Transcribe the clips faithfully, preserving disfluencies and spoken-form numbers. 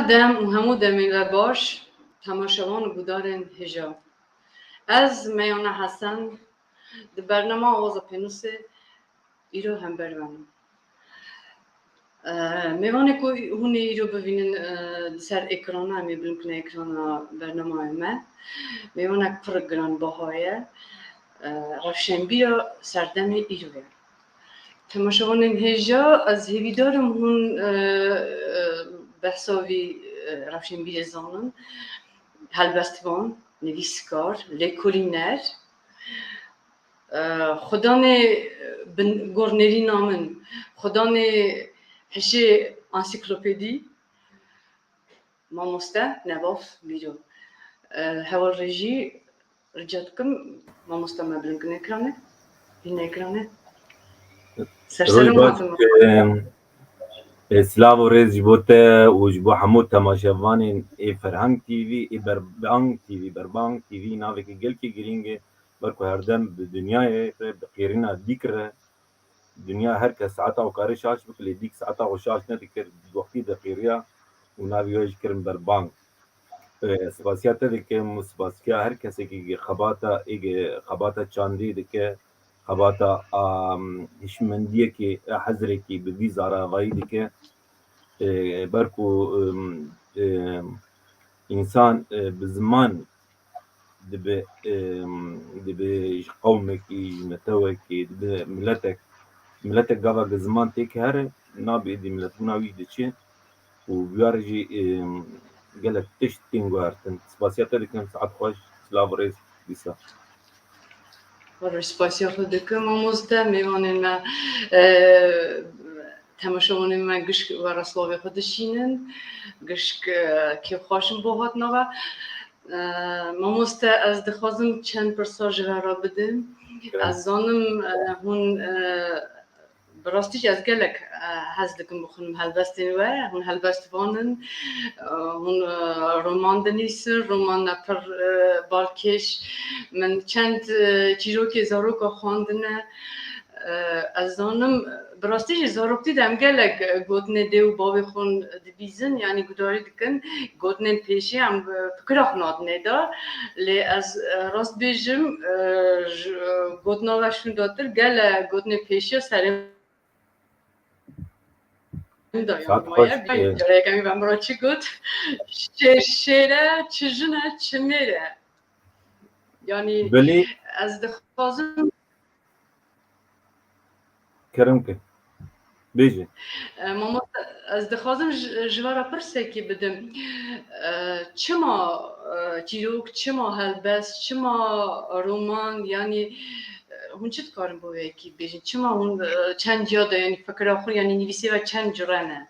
Dem û hemû demên we baş, temaşevan û gudarên hêja. Ez Meyane Hesen, di bernama Awaza Pênûsê îro hember we ne. E, mêvanê ku hûn ê îro bivînin, e, li ser ekrana, em ê bilind bikine ekrana bernameyê me. Mêvanek pir giranbaha ye. E, rewşenbîra serdemê îro ye. Temaşevanên hêja, ez hêvîdar im hûn, e, e, behsa vî, e, rewşenbîrê zanin. Helbestvan, nivîskar, lêkolîner, e, xwedanê bin-, gornêrîna min, xwedanê hişê ansîklopedî, mamoste Nebav Mîro. E, heval rejî, rica dikim, mamoste me bilind kin ekranê, bîne ekranê. Ser Roj serê baş, mamoste. E, e, silav û rêz ji bo te û ji bo hemû temaşevanên ê Ferhang T V, ê Berbang T V, Berbang T V navekî gelkî girîng e, ber ku herdem bi dinyayê re bi qêrîna dîk re, dinya her kes saeta xwe kare şaş bike, lê dîk saeta xwe şaş nedikir, wextî diqêriya û navê wê jî kirin Berbang. E, spasiya te dikim û spasiya her kesekî xebata, ê ge-, xebata çandê dike, xebata, am, hişmendiyekê, e, hizrekî bi vî zaravayî dike. E, ber ku, em, em, însan, e, bi ziman dibe, em, dibe ji qewmekî, ji netewekî, dibe miletek, miletek gava bi ziman têk here, nabe êdî miletbûna wî diçe û bi wî re jî, em, gelek tişt tên guhertin. Spasiya te dikim, saet xweş, silav û rêz dîsa. Roj spasiya xwe dikim, mamoste, mêvanên me, e, temaşevanên me gişk we re silavê xwe dişînin, gişk, e, kêfxweş in bo hatina we. E, mamoste, ez dixwazim çend pirsa ji we re bidim. Evet. Ez zanim, e, hûn, e, bi rastî jî ez gelek, e, hez dikim bixwînim helbestên we. Hûn helbestvan in, e, hûn, e, roman dinîsin, romana pir, e, balkêş. Min çend, e, çîrokê zaroka xwendine. E, ez zanim, bi rastî jî zaroktî de em gelek, e, gotinê dê û bavê xwe dibîzin, yanî gudarî dikin, gotinên pêşî em, e, fikira xwe nadinê de. Lê ez, e, rast bêjim, e, ji, e, gotina we şûndatir, gele gotinên pêşiya serê min de, yanî, saet xweş, maye, e, careke em ve min re çi got? Şêr şêr e, çi jin e, çi mêr e. Yanî, belê, ez dixwazim kerem ke. Bêje. E, mamoste, ez dixwazim ji, ji we re pirsekî bidim. E, çima, e, çîrok, çima helbest, çima roman, yanî, e, hûn çi dikarin bo wê yekî bêjin? Çima hûn, e, çend ciya de, yanî fikira xwe, yanî nivîsê ve çend cure ne?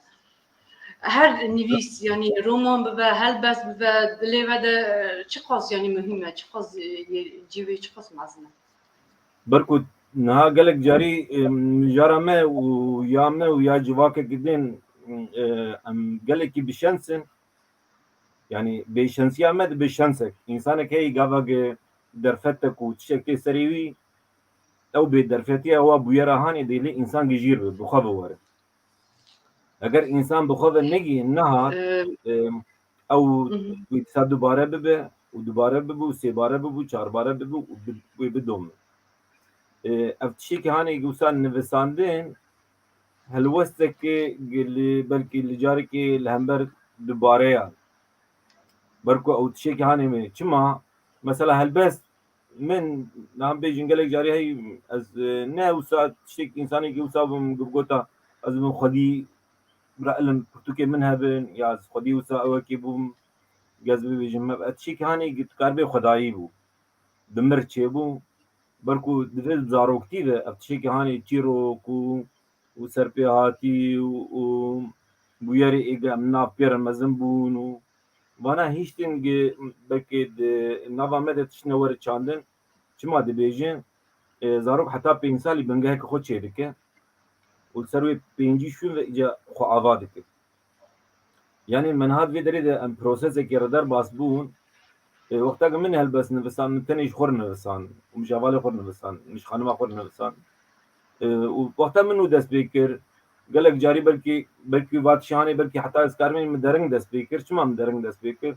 Her nivîs, yanî roman bibe, helbest bibe, dilê ve de, e, çiqas, yanî muhîm e, çiqas, e, cî wê çiqas mezin e? Ber ku niha gelek carî, e, mijara me û ya me û ya civakekî din, e, em gelekî bi şens in. Yanî bêşensiya me dibe şensek. Însanek heye gava ge derfetek û tiştek tê serê wî, ew bêderfetiya wa bûyera hanê dê lê însan gijîr be, bi xwe ve were. Eger însan bi xwe ve negihîn, nehat, Ee, em, ew hı hı. wê dîsa dubare bibe û dubare bibe û sêbare bibe û çarbare bibe û bi-, wê bidome. Ee, ev tiştekî hanê wisa nivisandin, helwesteke li, belkî li carekê li hember dubareyan. Ber ku ew tiştekî hanê me. Çima? Mesela helbest, min, niha bêjin gelek carî hey, ez, e, ne wisa tiştek, însanekî wisa bim, gota, ez bim xwedî bira ilim pirtûkê min hebin, ya ez xwedî wisa ewekê bûm, gez bibêjim, me, ev tiştekî hanê tu karibê xwedayî bû. Bi mir çêbû. Ber ku divê zaroktî ve ev tiştekî hanê çîrok û û serpêhatî û, û bûyerê êge em nav pê re mezin bûn û vana hiştin ge belkê di nava me de tiştine were çandin. Çima dibêjin, e, zarok heta pênc salî bingeheke xwe çêdike û li ser wê pêncî şûn ve îca xwe ava dike. Yanî min hat vê derê de em prosesekê re derbas bûn. E, wexta ku min helbest nivisand, min tenê ji xwe re nivisand û min ji hevalê xwe re nivisand, min ji xanima xwe re nivisand. E, û wexta min û dest pê kir, Gelek carî belkî, belkî vat şihanê, belkî heta ez karimê min dering dest pê kir. Çima min dering dest pê kir?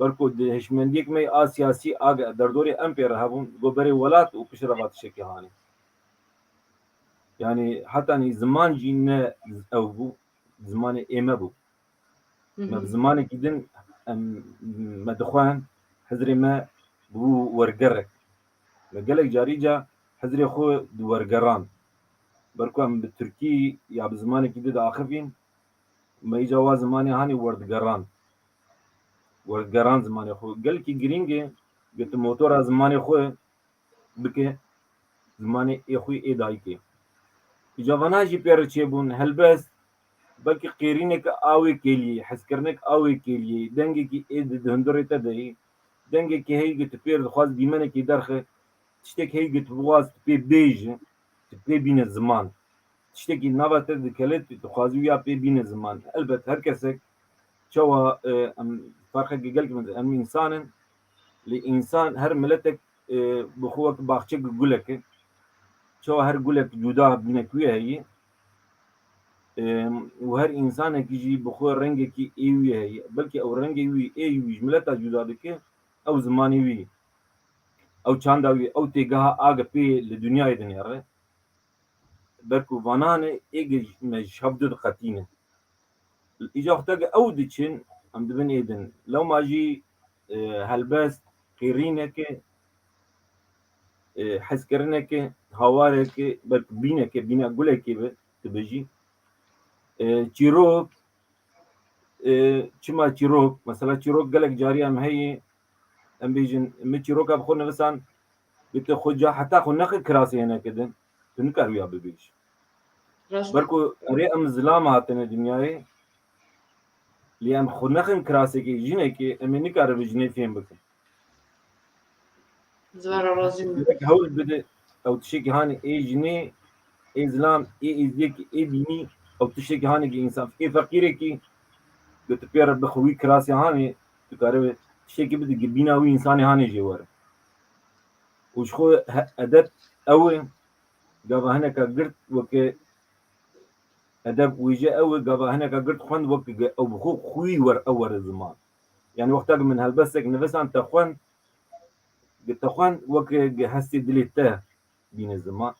Berku di hişmendiyek me a siyasî a derdorê em pê re hebûn, go berê welat û piştre va tiştekî hanê. Yani hetanî ziman jî ne ew bû, zimanê ê me bû. Me bi zimanekî din em, me dixwend, hizrê me bû wergerek. Me gelek carî ca hizrê xwe di wergeran. Berku em bi tirkî ya bi zimanekî din diaxivîn, me îca wa zimanê hanê werdigeran. Werdigeran zimanê xwe. Gelkî girîng e, go tu motora zimanê xwe bike zimanê ê xwe ê dayikê. Îca vana jî pê re çêbûn, helbest, belkî qêrîneke awê kêliyê, hezkirinek awê kêliyê, dengekî ê di, di hundirê te de yî, dengekî heyî go tu pê re dixwaz dîmenekî derxe, tiştek heyî go tu bixwaz tu pê bêje, tu pê bîne ziman. Tiştekî nava te dikele, tu dixwazî wî ya pê bîne ziman. Elbet her kesek çawa, e, em ferqeke gelkî mezin, em însan in. Lê însan, her miletek, e, bi xwe wek baxçek gulek e. Çawa her gulek cuda bînek wî heye. E, û her însanekî jî bi xwe rengekî ê wî heye. Belkî ew rengê wî, ê wî ji mileta cuda dike, ew zimanê wî, ew çanda wî, ew têgeha a ge pê li dinyayê dinêre. Berku vanan e, ê ge me ji hev du diqetîne. Îca wexta ge ew diçin, em dibin ê din. Lewma jî, e, helbest, qîrîneke, e, hezkirineke, hawareke, belku bîneke, bîna gulekê be, tu bijî. E, çîrok, e, çima çîrok? Mesela çîrok gelek carî em heye, em bêjin, min çîroka bi xwe nivisan, bi tu xwe ca heta xwe nexin kirasê hineke din, tu nikar wiya bibêj. Rast. Berku erê em zilam hatine dinyayê, lê em xwe nexin kirasekê jinekê, em ê nikarin bi jinê fêm bikin. Zara razî me. Gerek hewl bide, ew tiştekî hanê ê jinê, ê zilam, ê êzdiyekî, ê dînî, ew tiştekî hanê ki însan, ê feqîrekî, go tu pê re bixwe wî kirasê hanê, tu kare tiştekî bide, gi bîna wî însanê hanê jê were. Û ji xwe he-, edeb ew e, gava hineka girt weke edeb wêje ew e, gava hineka girt xwend weke ge-, ew bi xwe xwî wer-, ew were ziman. Yani wexta ki min helbestek nivisan te xwend, gi te xwend weke gi hestê dilê te bîne ziman.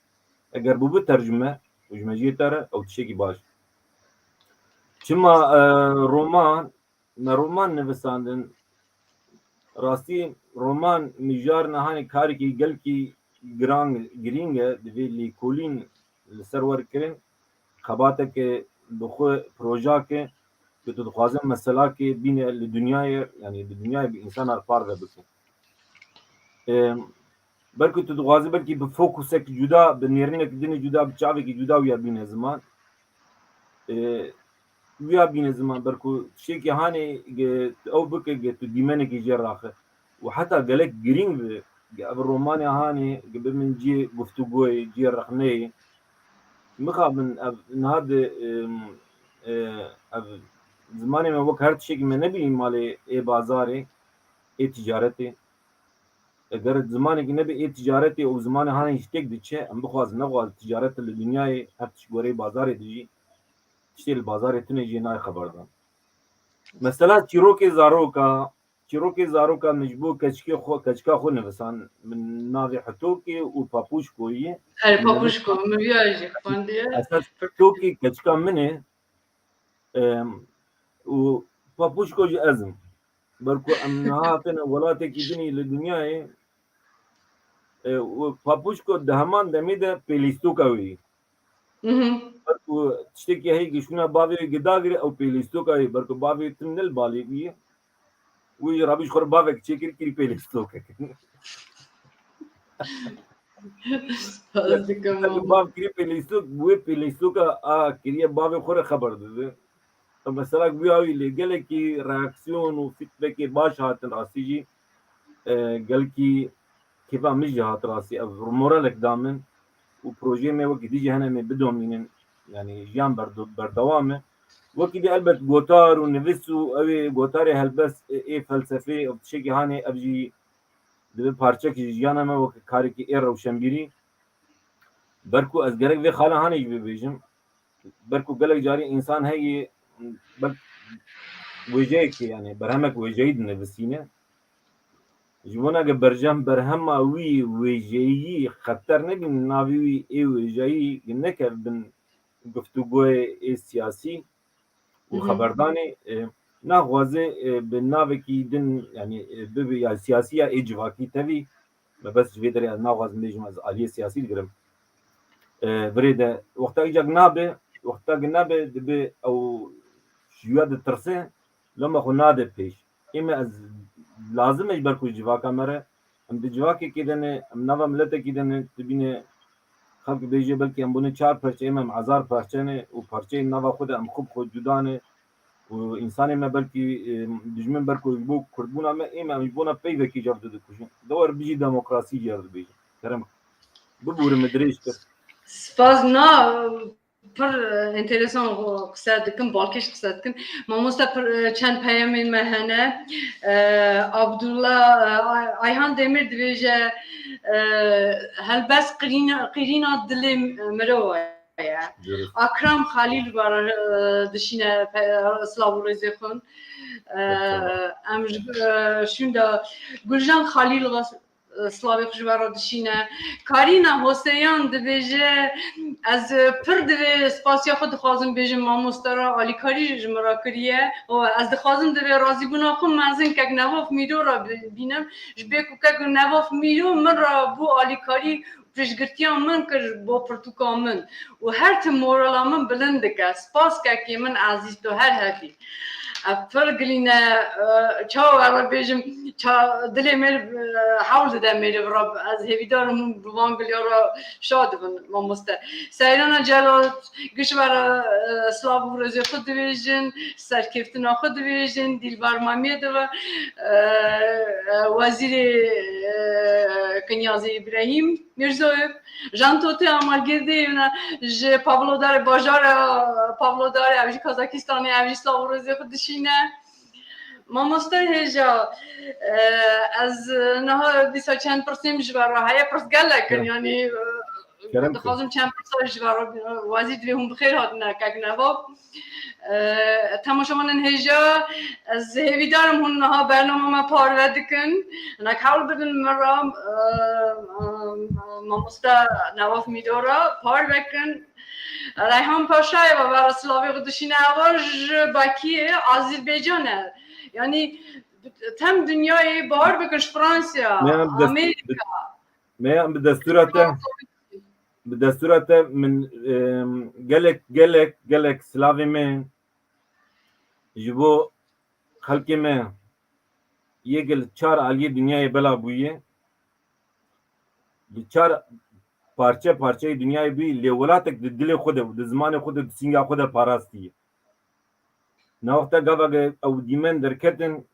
Eger bû bi tercüme û ji mejiyê te re ew tiştekî baş. Çima, e, roman, me roman nivisandin. Rastî roman mijarna hanê karekî gelkî giran, girîng e, divê lêkolîn li ser werkirin. Xebateke bi xwe projake, ku tu dixwazin meselake bîne li dinyayê, yani li dinyayê bi însanan parve bikin. Em, belku tu dixwazî belkî bi fokusek cuda, bi nêrinek dinê cuda, bi çavekî cuda wiya bîne ziman. E, wiya bîne ziman, berku tiştekî hanê ge-, ew bike ge tu dîmenekî jê raxe. Û heta gelek girîng bi, ge ev romanê hanê ge bi min ciyê guftûgoyê, ciyê rexneyê. Mixabin ev niha di, em, e, ev zimanê me wek her tiştekî me nebî malê ê bazarê, ê ticaretê. Eger zimanekî nebe ê ticaretê û zimanê hanê ji têk diçe, em bixwazin nexwazin ticaret li dinyayê her tişt goreyê bazarê dijî, tiştê li bazarê tune jê nayê xeberdan. Mesela çîrokê zaroka, çîrokê zaroka min ji bo keçikê xwe, keçika xwe nivisan. Min navê Hitokê û Papuşkoyê. Her Papuşko, min viya jî xwendiye. Esas Hitokê keçika min e. Em, û Papuşko jî ez im. Berku em niha hatine welatekî dinî li dinyayê, e, û Papuşko di heman demê de pêlîstoka wê yî. Mhm. Berku tiştekî heyî gi şûna bavê wê gi dagire ew pêlîstoka wê, berku bavê tim ne li balê bûye. Wî jî rabî ji xwe re bavek çêkir, kirî pêlîstokek. Spas dikim. Bav kirî pêlîstok, wê pêlîstoka a kiriye bavê xwe re xeber dide. Mesela wiya wî lê gelekî reaksiyon û feedbackê baş hatin rastî jî, e, gelkî kêfa min jî hat rastî. Ev moralek da min û projeyê me wekî dî jî hene em ê bidomînin. Yani jiyan berdo-, berdewam e. Wekî dî elbet gotar û nivîs û ew ê gotarê helbest ê, ê felsefê û tiştekî hanê ev jî dibe parçekî ji jiyana me weke karekî ê rewşenbîrî. Berku ez gerek vê xala hanê jî bibêjim. Belku gelek carî însan heyî, belk wêjeyekê, yani berhemek wêjeyî dinivîsîne. Ji bona ge berjem berhema wî wêjeyî xeter nebîn, navê wî ê wêjeyî neke bin guftûgoyê ê siyasî û Hı hı. xeberdanê, e, naxwaze, e, bi navekî din, yani, e, bibe ya siyasî ya ê civakî tevî. Me bes ji vê derê ez naxwazim bêjim, ez aliyê siyasî digirim. E, virê de wexta îcak nabe, wexta ki nabe dibe ew ji ya ditirse, loma xwe nade pêş. Ê me ez lazim e ji ber ku civaka me re, em di civakekê de ne, em nava miletekî de ne, dibîne xelk bêje belkî em bûne çar parçe, ê me em hezar parçe ne û parçeyên nava xwe de em xwe bi xwe cuda ne û însanê me belkî, e, dijmin ber ku ji bo kurdbûna me, ê me em ji bona peyvekî ji hev didikujin. De wer bijî demokrasî jê re dibêjin. Kerem, bibûre min dirêj kir. Spas na, pir, e, enteresan qise dikin, balkêş qise dikin. Mamoste pir, e, çend peyamên me hene. E, Abdullah, e, Ay-, Ayhan Demir dibêje, e, helbest qirîna, qirîna dilê mirova ye. Dürüst. Akram Xalîl var, e, dişîne pe-, silav û rêzê xwe. E, Estağfurullah. Em ji, e, şûnda Guljan Xalîl va, e, silavê xwe ji we re dişîne. Karîna Hoseyan dibêje, ez, e, pir divê spasiya xwe dixwazim bêjim mamoste re, alîkarî ji min re kiriye. Û ez dixwazim divê razîbûna xwe mezin kek Nevaf Mîro re bi-, bînim. Ji bê ku kek Nevaf Mîro min re bû alîkarî, piştgirtiya min kir bo pirtûka min û her tim morala min bilind dike. Spas kekê min ezîz, tu her hebî. Ev pir gilî ne, e, çawa re bêjim, ça-, dilê mêr, e, hewl dide mêr re. Ez hêvîdar im hûn bi van giliya re şa dibin, mamoste. Seyrana Celal, giş we re, e, silav û rêzê xwe dibêjin, serkeftina xwe dibêjin, Dîlbar Mamiyê dibe, e, e, wezîrê, e, Kinyazê Îbrahîm. Mirzoyev, Jan Totê Amalgêrdê, yine ji Pavlodarê, bajara Pavlodarê, ev jî Kazakistanê, ev jî silav û rêzê xwe dişîne. Mamoste hêja, e, ez niha dîsa çend pirsêm ji we re heye, pirs gelek in, Kerem. Yani, e, Kerem dixwazim çend pirsa ji we re, wezî divê hûn bi xêr hatine kek Nevaf. E, temaşevanên hêja, ez hêvîdar im hûn niha bernama me parve dikin. Hinek hewl bidin min re, e, e, mamoste Nevaf Mîro re parve kin. Reyhan Paşayê ve vera silavê xwe dişîne, eva ji Bakiyê, Azerbaycan e. Yani tem dinyayê bar bikin ji Fransa, Me em dest-, Amerîka. Me em bi destûra te, Fransa. Bi destûra te min, em, gelek, gelek, gelek silavê me ji bo xelkê me yê gel çar aliyê dinyayê bela bûye. Li çar parçe parçeyê dinyayê bûye, lê welatek di dilê xwe de û di zimanê xwe de, di sînga xwe de parastiye. Newexta gava ge ew dîmen derketin,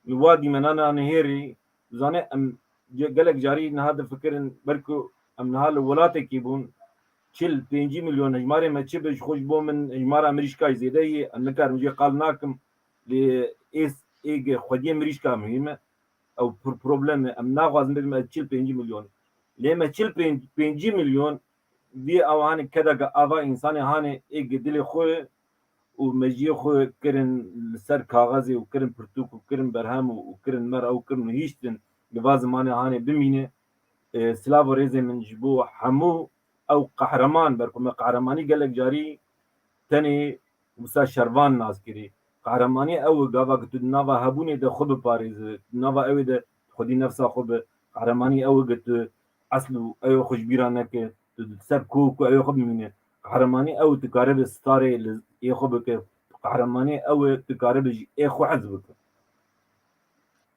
li wa dîmenana nihêrî, zane em ce-, gelek carî niha difikirin, belku em niha li welatekî bûn, çil pêncî milyon hejmarê me çi be, ji xwe ji bo min hejmara mirîşkayê zêde ye, em nikarim jê qal nakim, lê ês-, êg xwediyê mirîşka muhîm e. Ew pir problem e, em naxwazin bibin ez çil pêncî milyon. Lê me çil pênc, pêncî milyon vî ew hanê kedeke ava însanê hanê êg dilê xwe û mejiyê xwe kirin li ser kaxezê û kirin pirtûk û kirin berhem û, û kirin mer ew kirin û hîştin li va zimanê hanê bimîne. E, silav û rêzê min ji bo hemû ew qehreman, ber ku me qehremanî gelek carî tenê wisa şervan nas kirî. Qehremanî ew e, gava ku tu di nava hebûnê de xwe biparêzi, di nava ew ê de xwedî nefsa xwe bi. Qehremanî ew e ku tu esl û ew ê xwe ji bîra neke, tu di ser ku, ku ew ê xwe bimîne. Qehremanî ew e, tu karibe starê li ê xwe bike. Qehremanî ew e, tu karibe ji ê xwe hez bike.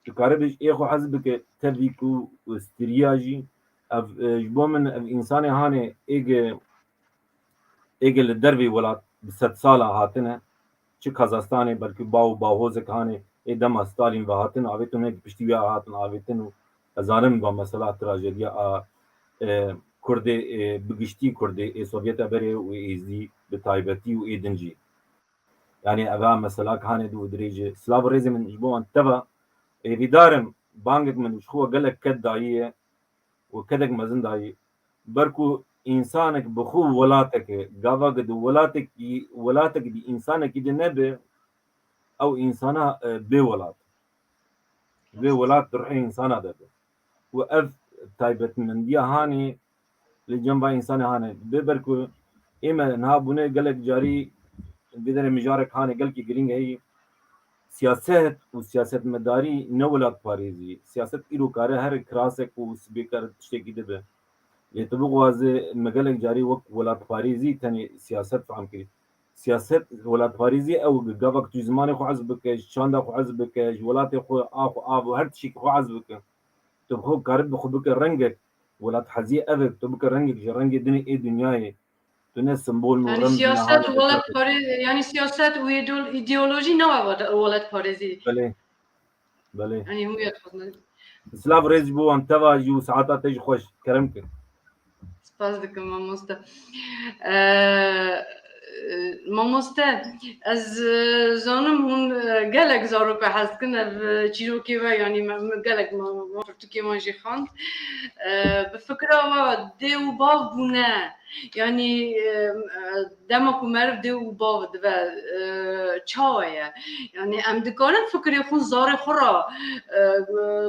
Tu karibe ji ê xwe hez bike, tevî ku stiriya jî. Ev, e, ji bo min ev însanê hanê êge, êge li dervê welat bi sedsala hatine, çi Kazastanê, belkî bav û bahozek hanê, ê dema Stalîn ve hatin avêtin, ê piştî wî hatin avêtin û ez zanim va mesela trajediya a, e, Kurdê, e, bi giştî Kurdê, ê Sovyeta berê û ê Êzdî bi taybetî û ê din jî. Yani eva mesela ki hanê dû dirêje. Silav û rêzê min ji bo wan teva. Hêvîdar im bangek min ji xwe gelek ked dayiye û kedek mezin dayî. Ber ku Însanek bi xwe welatek e. Gava ku di welatekî, welatek di însanekî de nebe, ew însana, e, bê welat. Vê welat di ruhê însana de be. Û ev taybetmendiya hanê li cem va însanê hanê. Bê ber ku ê me niha bûne gelek carî vê derê mijarek hanê gelkî girîng heyî. Siyaset û siyasetmedarî ne welatparêzî. Siyaset îro kare her kirasek û sibê kare tiştekî dibe. Lê tu bixwaze me gelek carî wek welatparêzî tenê siyaset fehm kirî. Siyaset, welatparêzî ew gava ku tu ji zimanê xwe hez bike, ji çanda xwe hez bike, ji welatê xwe, a xwe, av û her tiştekî xwe hez bike. Tu bi xwe karib bi xwe bike rengek, welatheziyê ev e, tu bike rengek ji rengê dinê ê dinyayê. Tu ne simbol û Yani remz siyaset û nehanê welat dikare. Parê, yani siyaset û ideol-, ideolojî ne welat parêzî. Belê. Belê. Yanî hûn ya dixwazin. Silav rêz ji bo wan teva jî û saeta te jî xweş. Kerem kir. Spas dikim mamoste. Ee, e, mamoste, ez, e, zanim hûn, e, gelek zarok hez dikin ev, e, çîrokê ve, yanî me, me gelek ma, ma pirtûkê wan jî xwend. Ee, bi fikra we dê û bav bûne. Yanî, e, e, dema ku meriv dê û bav dibe, e, çawa ye? Yanî em dikarin fikrê xwe zarê xwe re, e,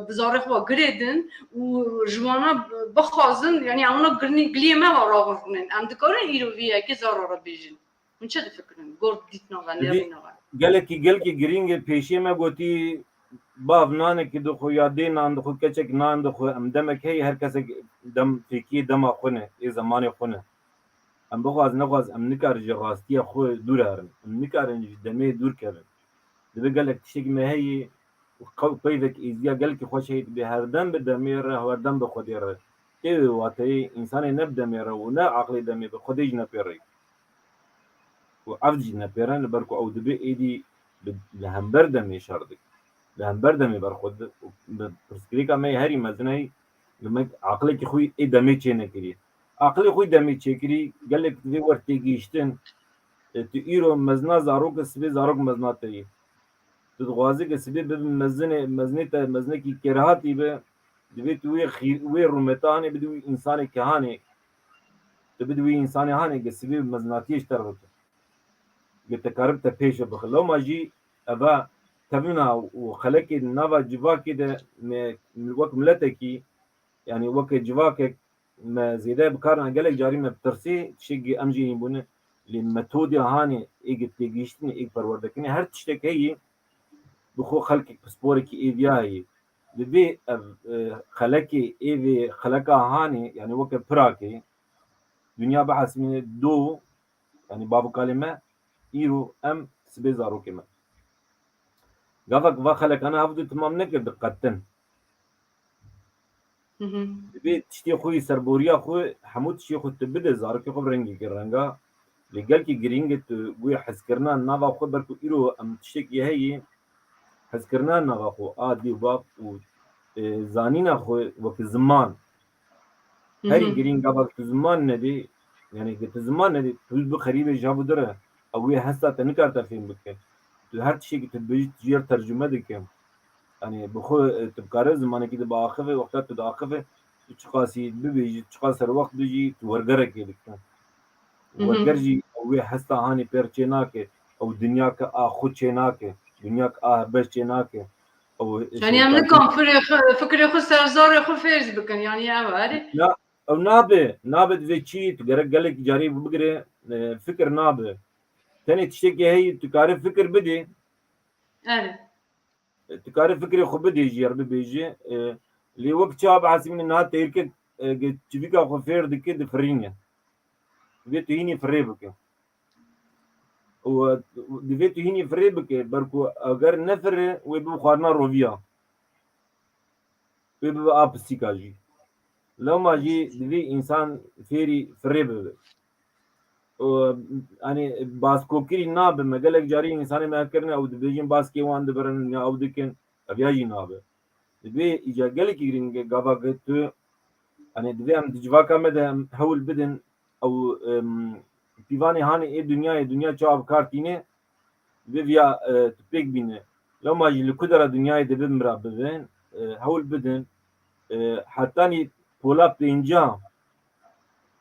bi zarê xwe girêdin û ji wana bixwazin, yanî em wana girnî-, giliyê me ve raxurxûnin. Em dikarin îro vî yekê zara re bêjin. Hûn çi difikirin? Gor dîtina ve, Dibî nêrîna ve. Gelekî, gelekî girîng e, pêşiyê me gotî, bav nanekî dixwe ya dê nan dixwe, keçek nan dixwe, em demek heye, her kesek dem fêkiyê dema xwe ne, ê zemanê xwe ne. Em bixwaz nexwaz, em nikarin ji rastiya xwe dûr herin. Em nikarin ji demê dûr kevin. Dibe gelek tiştekî me heye, qew peyvek êziya gelkî xweş heye, dibe herdem bi demê re, herdem bi Xwedê re. Tê wê wateyê, însanê ne bi demê re û ne aqlê demê, bi Xwedê jî ne pê re. Û evd jî ne pê re, li ber ku ew dibe êdî bi, li hember demê şer dike. Li hember demê berxwe di, û bi pirsgirêka me yê herî mezin heyî, li me aqilekî xwe ê demê çê nekiriye. Aqilê xwe demê çêkirî, gelek divê wer têgihiştin. E, tu îro mezna zarok e, sibê zarok mezna te yê. Tu dixwazî ke sibê bibe mezinê, mezinê te mezinekî kêrhatî be, divê tu wê xîr-, wê rûmeta hanê bidî wî însanê kehanê. Tu bidî wî însanê hanê ke sibê mezinatiyê ji te re bike. Ke te karib te pêşe bixe. Lewma jî eva tevina û xelekê di nava civakê de me wek miletekî, yanî weke civakek me zêde bi kar ne, gelek carî me bi tirsê tiştekî em jî hîn bûne. Lê metodya hanê ê gi têgihiştinê, ê perwerdekirinê, her tiştek heyî bi xwe xelkek pisporekî êviya heyî. Divê ev, e, xelekê ê vê xeleka hanê, yanî weke pirakê, dinya bihesibîne do, yanî bav û kalê me, îro em sibê zarokê me. Gavek va xelekane hev du timam nekir, diqetin. Hı hı. Divê tiştê xwe yî serboriya xwe, hemû tiştê xwe tu bide, zarokê xwe bi rengekî renga. Lê gelkî girîng e tu wê hezkirina nava xwe, ber ku îro em tiştekî heye, hezkirina nava xwe, a dê û bav û, e, zanîna xwe wek ziman. Hı hı. Herî girîng gava tu ziman nedî, yanî ke tu ziman nedî, tu bi xerîbê ji hev û dir e. Ew wê hesta te nikare te fêm bike. Tu her tiştekî tu dibêjî tu jê re tercume dike. Yanî bi xwe, e, tu bikare zimanekî de biaxive, wexta tu diaxive, tu çiqasî bibêjî, tu çiqas serwext bijî, tu wergerekê dike. Hı hı. Werger jî ew wê hesta hanê pê re çê nake, ew dinyake a xwe çê nake, dinyake a hevbeş çê nake. Ew Yanî em nikan firê xwe, fikrê xwe ser zarê xwe fêrz bikin, yanî ev erê. Na, ew nabe, nabe divê çi, tu gerek gelek carî bigire, e, fikir nabe. Tenê tiştekî heyî, tu kare fikir bidî. Erê. Tu kare fikrê xwe bidê jî, yer bibêje. E, lê wek çawa bihesibîne niha teyrkek, e, ge çivîka xwe fêr dike, difirîne. Divê tu hînî firê bike. Û, e, divê tu hînî firê bike, ber ku eger nefire, wê bibe xwarina roviya. Wê bibe a pisîka jî. Lewma jî divê însan fêrî firê bibe. Û, hani, baskokirî nabe me. Gelek carî însanê me kirine, ew dibêjin baskê wan dibirin ya ew dikin. Ev ya jî nabe. Divê îca gelekî girîng e gava ke tu, hani, divê em di civaka me de em hewl bidin, ew, em, pîvanê hanê ê dinyayê, dinya çawa bi kar tîne, divê viya, e, tu pêk bîne. Lewma jî li ku dera dinyayê de bibin ra bibin, e, hewl bidin, e, hetanî pola pênca,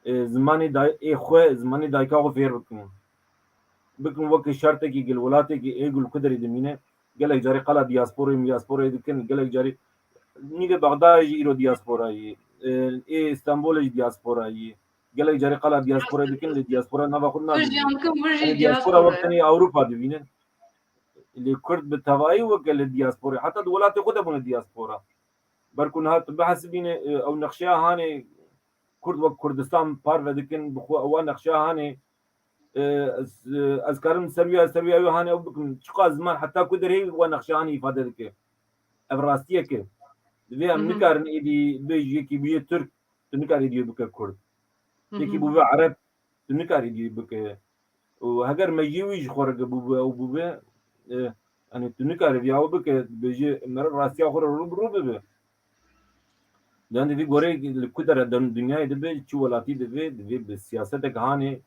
e, zimanê day-, ê xwe, zimanê dayika xwe fêr bikin. Bikin weke şertekî gel welatekî ê gul ku derê dimîne. Gelek carî qala diasporayê, diasporayê dikin, gelek carî nîvê Bexdayê jî îro diasporayê, e, ê Stenbolê jî diasporayê. Gelek carî qala diasporayê dikin, lê diaspora nava xwe Tu nabînin. Jî em bikin vir jî Yanî diaspora diaspora. Wek tenê Ewropa dibînin. Lê Kurd bi tevayî weke li diasporê, heta di welatê xwe de bûne diaspora. Ber ku niha tu bihesibîne, e, ew nexşeya hanê Kurd wek Kurdistan parve dikin, bi xwe ewa nexşeya hanê, e, ez, e, ez karim ser wî, ser wî ew hanê ew bikim. Çiqas ziman heta ku derê wa nexşeya hanê îfade dike. Ev rastiyek e. Divê em Hı hı. nikarin êdî bêj yekî bûye Tirk, tu nikarî dî bike Kurd. Hı hı. Yekî bûbe Ereb, tu nikarî dî bike. Û heger mejiyê wî ji xwe re bûbe, ew bûbe, e, yanî tu nikarî viya ew bike, bêje meriv rastiya xwe re rû bi rû bibe. Yanî vî goreyê li ku dere din-, dinyayê dibe, çi welatî dibe, divê bi siyasetek hanê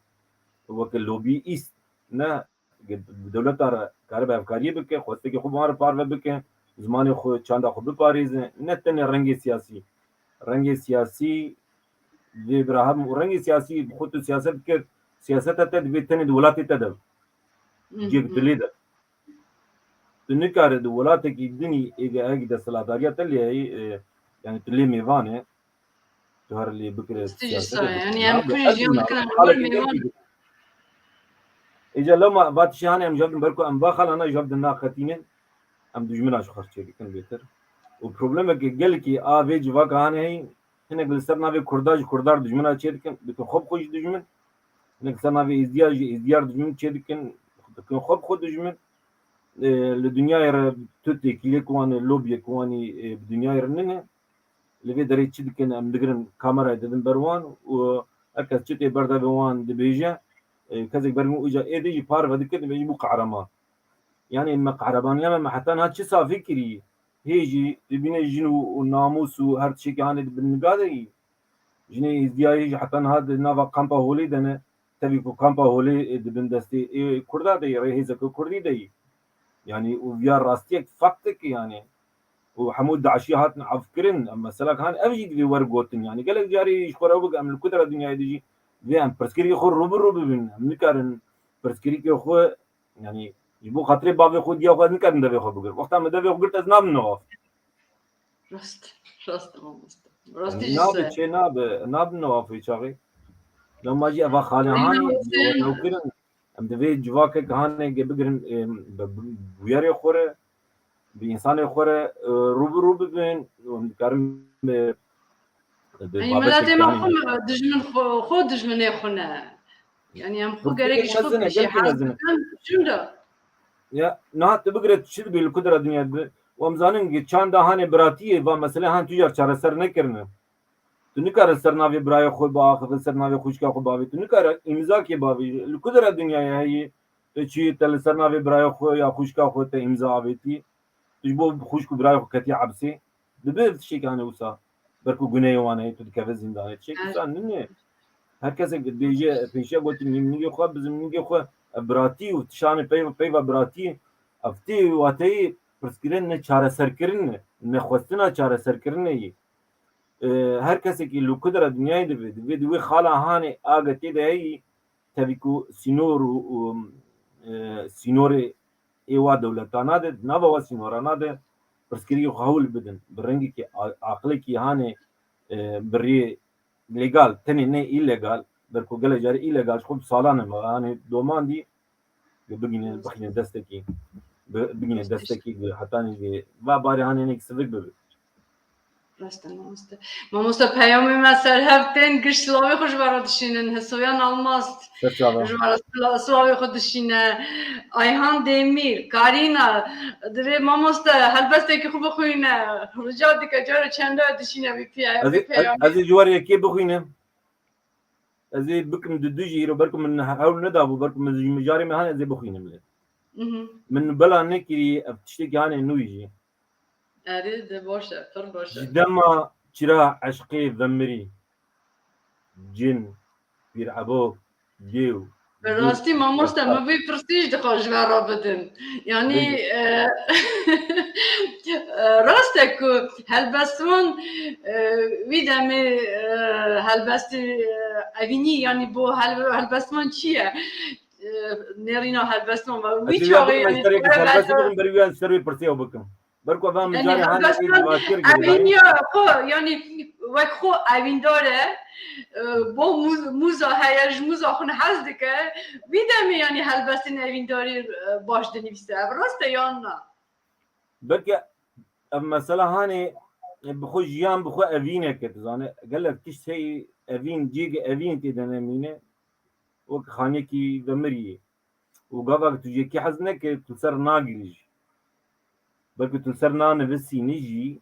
weke lobbyîst ne, bi dewleta re karibe hevkariyê bike, xwestekê xwe bi wan re parve bike, zimanê xwe, çanda xwe biparêze, ne tenê rengê siyasî. Rengê siyasî vê bira hebin û rengê siyasî bi xwe tu siyaset bike, siyaseta te divê tenê di welatê te de Hı cihek hı. dilê de. Tu nikare di welatekî dinî êge hegî desthilatdariya te lê heyî, e, yanî tu lê mêvan e, tu her lê bikire Tiştî jî siyasetê sare, yanî em nabe, kun ez jî em wina, dikin, em xalekî mêvan. Êca lewma va tiştî hanê em jab din ber ku em va xalana jab din naqetînin, em dijmina ji xwe çêdikin bêtir. Û problemeke gelkî a vê civaka hanê heyî, hinek li ser navê Kurda ji Kurdar dijmina çêdikin, dikin xwe bi xwe jî dijmin. Hinek li ser navê Êzdiya jî Êzdiyar dijmin çêdikin, dikin xwe bi xwe dijmin. E, li dinyayê re tu têkîlê ku wan e, lobiyê ku wan e, e, bi dinyayê re nine. Li vê derê çi dikin, em digirin kamerayê didin ber wan û her kes çi tê berdevê wan dibêje, e, kesek ber min îca êdî jî parve dike, dibêje bû qehreman. Yanî me qehrebaniya me, me heta niha çi safî kirî? Hê jî dibîne jin û, û namûs û her tiştekî hanê di bin niga de yî. Jinê Êzdiyayê jî heta niha di nava kampa holê de ne. Tevî ku kampa holê, e, di bin destê ê Kurda de yî, rê hêzeke Kurdî de yî. Yanî û viya rastiyek faktek e yanî. Û hemû DAIŞî hatin efkirin. Em meselek han ev jî divê wer gotin. Yanî gelek carî ji xwe re bik em li ku dera dinyayê de jî divê em pirsgirêkê xwe rû bi rû bibin. Em nikarin pirsgirêkê xwe, yanî ji bo xatirê bavê xwe, diya xwe, ez nikarim devê xwe bigirim. Wexta min devê xwe girt ez nabim newaf. Rast, rast e mamoste. Rastî jî Nabe se. Çê nabe, nabin newaf wê çaxê. Lewma jî eva xalehanê Rîna Husên. Newkirin. Em divê civakek hanê ge bigirin, em, bi, bi bûyerê xwe re, bi însanê xwe re, e, rû bi rû bibin. Em dikarin, e, bi Ey, babeteke miletê me hanê xwe me, dijmin xwe, xwe dijminê xwe ne. Yanî em xwe Rûpiyekê gerek ji xwe mezin e, pêşî gelkî hez mezin e. bikin, çunda? Ya, niha tu bigire tu çi dibî li ku dira dinya dibe? Û em zanin ki çanda hanê biratiyê va mesele han tu car çareser nekirine. Tu nikare ser navê birayê xwe biaxive, ser navê xwişka xwe bavê. Tu nikare îmzakê bavê. Li ku dira dinyayê heyî? Tu çi te li ser navê birayê xwe ya xwişka xwe te îmza avêtî? Tu ji bo xwişk û birayê xwe ketî hepsê? Dibe ev tiştekî hane wisa. Ber ku guneyê wan heye, tu dikeve zîndanê. Tiştekî Evet. wisa nîne. Her kesek dibêje, pêşiya gotin, nîmnîgê xwe, bizimnîgê xwe, ev biratî û tişanê peyva, peyva biratî, ev tê wateyê pirsgirên ne çareserkirin e, ne xwestina çareserkirinê yî. E, her kesekî li ku dera dinyayê dibe, divê di wê xala hanê age tê de heyî, tevî ku sînor û, û, e, sînorê ê wa dewletana de, di nava wa sînorana de pirsgirêkê xwe hewl bidin. Bi rengekî a-, aqilekî hanê, e, bi rê legal, tenê ne îlegal, ber ku gelek carî îlegal ji xwe bi salan e, me hanê domandî, bigîne, bixîne destekî, bi-, bigîne destekî, bi hetanî vê, va barê hanê hinek sivik bibe. Rast e, mamoste. Mamoste, peyamê me ser hev tên, giş silavê xwe ji we re dişînin. Hisoyan Almaz Ser çava. ji we re sila-, silavê xwe dişîne. Ayhan Demîr, Karîna, divê mamoste helbestekî xwe bixwîne. Rica dike, cara çende dişîne vî piya-, Ez vî ê, ez, peyamê. ez ê ji we re yekê bixwînim. Ez ê bikim di du jî îro, ber ku min hewl nedabû, ber ku min ji mijarê me hene, ez ê bixwînim lê. Mhm. Min bela nekirî, ev tiştekî hane nû jî. Erê, de baş e, pir baş e. Ji dema çira eşqê vemirî, cin, pîr ebo, dêw, Bi rastî mamoste, min vê pirsê jî dixwest ji we re bidim. Yanî, e, e, rast e ku helbestvan, e, wî demê, e, helbestî, e, evînî, yanî bo hel-, helbestvan çi ye? E, nêrîna helbestvan ve. Wî çaxê, yanî, helbestî bikim, berî wî ser wê pirsê ew bikim. Ber ku ev em carê hanê ê civakir girêdayî. Evîniya xwe, yanî wek xwe evîndar e, e, bo mûz-, mûza heye, ji mûza xwe hez dike. Wî demê, yanî, helbestên evîndarî, e, baş dinivîse. Ev rast e yan na? Belke ev mesela hanê, e, bi xwe jiyan, bi xwe evîneke, tu zane, gelek tişt heyî evîn, cihê evîn tê de nemîne, wek xaniyekî vemiriyê. Û gava tu ji yekî hez neke, tu ser nagirî jî. Belkî tu ser nanivisînî jî,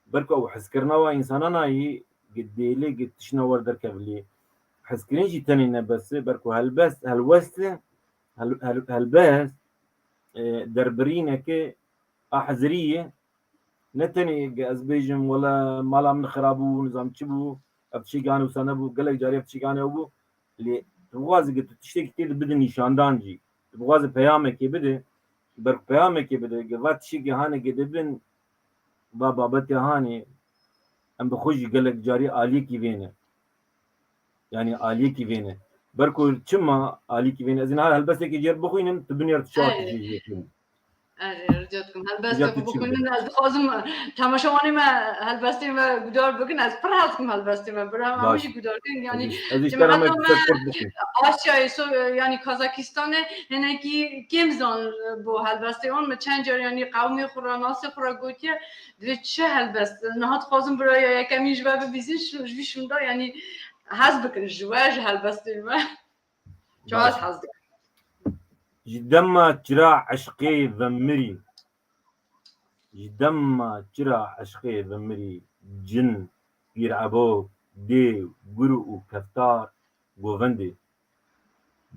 belkî ew hezkirina wa însanan a yî, gi dêlê, gi tiştna wer derkevlî. Hezkirin jî tenê ne bes e, belkî helbest, helwest e, hel-, hel-, helbest, e, derbirîneke a hezirî ye. Ne tenê ge ez bêjim, wele mala min xirab bû, nizam çi bû, ev tiştekî hanê wisa nebû, gelek carî ev tiştekî hanê ew bû. Lê tu bixwazî ge tu tiştekî tê de bide nîşandan jî, tu bixwazî peyamekê bide, ber peyamekê bide, ge va tiştekî hanê ge dibin, va babetê hanê, em bi xwe jî gelek carî aliyekî vê ne. Yanî aliyekî vê ne. Ber ku çima aliyekî vê ne? Ez ê niha helbestekê jê re bixwînim, tu binêr tu çawa tu jê jê xwînî. Erê, rica dikim. Helbestê xwe bixwînin. Ez dixwazim temaşevanê me helbestê me guhdar bikin. Ez pir hez dikim helbestê me. Bira em jî guhdar bikin. Yanî ez îştera me cemaeta me kurt bikin. Asyayê, so-, yanî Kazakistanê hinekî kêm zan bo helbestê wan. Me çend car, yanî, qewmê xwe re, nasê xwe re gotiye. Divê çi helbest? Niha dixwazim bira ya yekemîn ji we bibîzin, ji, ji vî şûnda, yanî, hez bikin ji we, ji helbestê me. Çawa ez hez dikim. Ji dema çira eşqê vemirî, ji dema çira eşqê vemirî, cin, pîr ebok, dêw, gur û keftar, govendê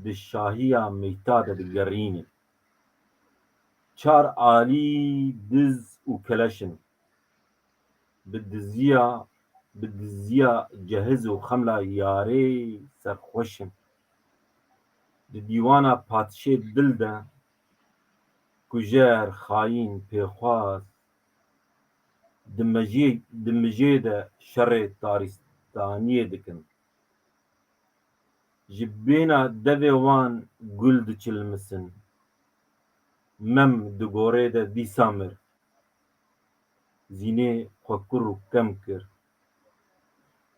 di şahiya meyta de digerînin. Çar alî diz û keleş in. Bi diziya, bi diziya cehiz û xemla yarê serxweş in. Di dîwana padşê dil de kujer, xayîn, pêxwaz, di mejê, di mijê de şerê tarîstaniyê dikin. Ji bêhna devê wan gul diçilmisin. Mem di gorê de dîsa mir. Zînê xwe kur û kem kir.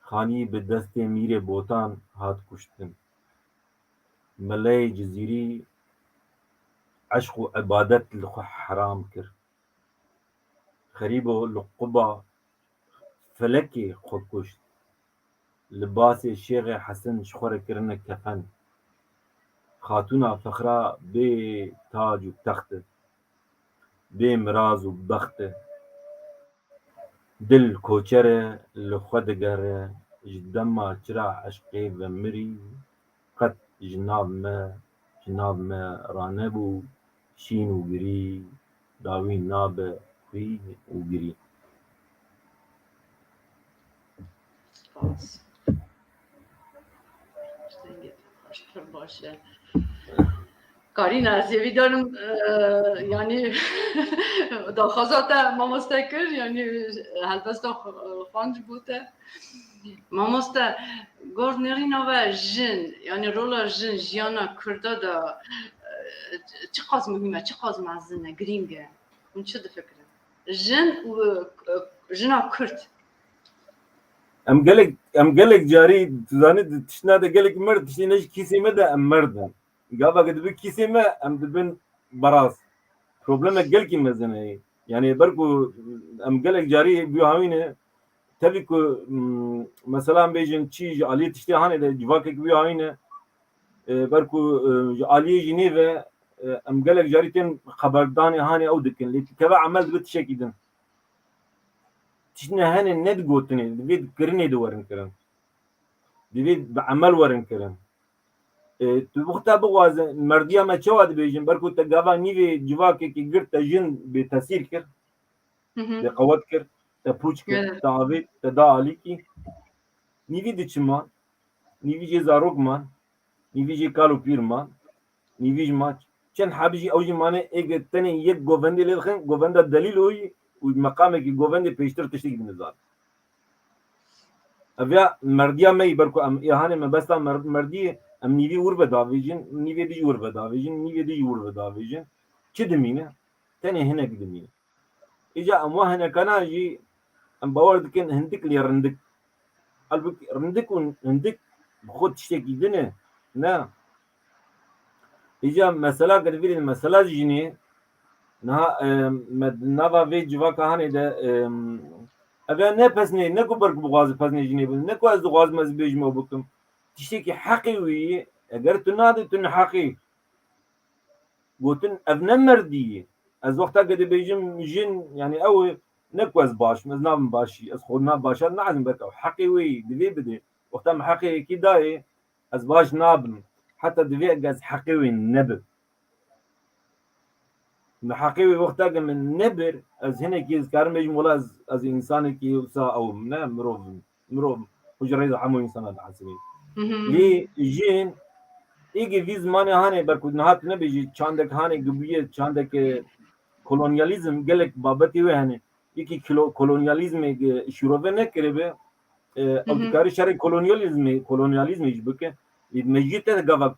Xanî bi destê Mîrê Botan hat kuştin. Meleyê Cizîrî eşq û îbadet li xwe heram kir. Xerîbo li quba felekê xwe kuşt. Libasê Şêxê Hesen ji xwe re kirine kefen. Xatûna fexra bê tac û text e, bê miraz û bext e. Dil koçer e, li xwe digere, ji dema çira eşqê vemirî, qet ji nav me, ji nav me ranebû şîn û girî, dawî nabe xwîn û girî. Spas. Dengê te baş, pir baş e. Karîna, ez ê vî darim, e, yanî daxwaza te mamoste kir, yanî helbesta xwe-, xwend ji bo te. Mamoste, gor nêrîna we jin, yanî rola jin, jiyana Kurda de, e, çiqas muhîm e, çiqas mezin e, girîng e? Hûn çi difikirin? Jin û, e, jina Kurd. Em gelek, em gelek carî, tu zanî, di tiştna de gelek merd, tiştê ne ji kîsê me de em merd in. Gava ke dibe kîsê me, em dibin beraz. Problemek gelkî mezin heye. Yanî ber ku em gelek carî bi hawî ne, tevî ku, m, mesela em bêjin çi ji aliyê tiştê hanê de civakek bi hawî ne, e, ber ku, e, ji aliyê jînê ve, e, em gelek carî tên xeberdanê hanê ew dikin. Lê dikeve emel dibe tiştekî din. Tiştine hene ne di gotinê, divê di kirinê de werin kirin. Divê bi emel werin kirin. E, tu wexta bixwaze, merdiya me çawa dibêjin, ber ku te gava nîvê civakekî girt te jin bêtesîr kir, Hı hı. te qewet kir, te pûç kir, Evet. te avêt, te da alîkî. Nîvî diçiman, nîvî jê zarok man. Nîvî jî kal û pîr ma. Nîvî jî ma. Çend hebî jî ew jî mane êge tenê yek govendê lê dixin, govenda delîl oyî û meqamekî govendê pêştir tiştekî din dizan. Ev ya merdiya me yî ber ku em ê hanê mebesta mer-, merdiyê em nîvî wir vedavêjin, nîvê dî jî wir vedavêjin, nîvê dî jî wir vedavêjin. Çi dimîne? Tenê hinek dimîne. Îca em wa hinekana jî em bawer dikin hindik lê rindik. Halbûkî rindik û hindik bi xwe tiştekî din e. Ne. Îca mesela girvîrên mesela jinê niha, e, me di nava vê civaka hanê de, e, ev ya ne pesnê, ne ku ber ku bixwaze pesnê jinê bin, ne ku ez dixwazim ez bêjim ew bikim. Tiştekî heqê wî ye, eger tu nadê tu neheqî. Gotin ev ne merdî ye. Ez wexta ke dibêjim jin, yani ew e, ne ku ez baş im, ez nabim başî, ez xwe na başa naezim, belka ew heqê wê yî, divê bidê. Wexta min heqê yekî dayê, ez baş nabim. Heta divê ez heqê wê nebim. Min heqê wê wexta ke min nebir, ez hinekî ez karim bêjim, wela ez, ez însanekî wisa ew im, ne mirov im. Mirov xwe ji rêza hemû însana dihesibî. Lê jin êgê vî zimanê hanê ber ku niha tu nebêjî çandek hanê gibûye, çandek, e, kolonyalîzm, gelek babetê wê hene. Yekî kilo-, kolonyalîzmê, e, şîrove nekiribe, e, ew dikarî şerê kolonyalîzmê, kolonyalîzmê jî bike. Lê mecî te gava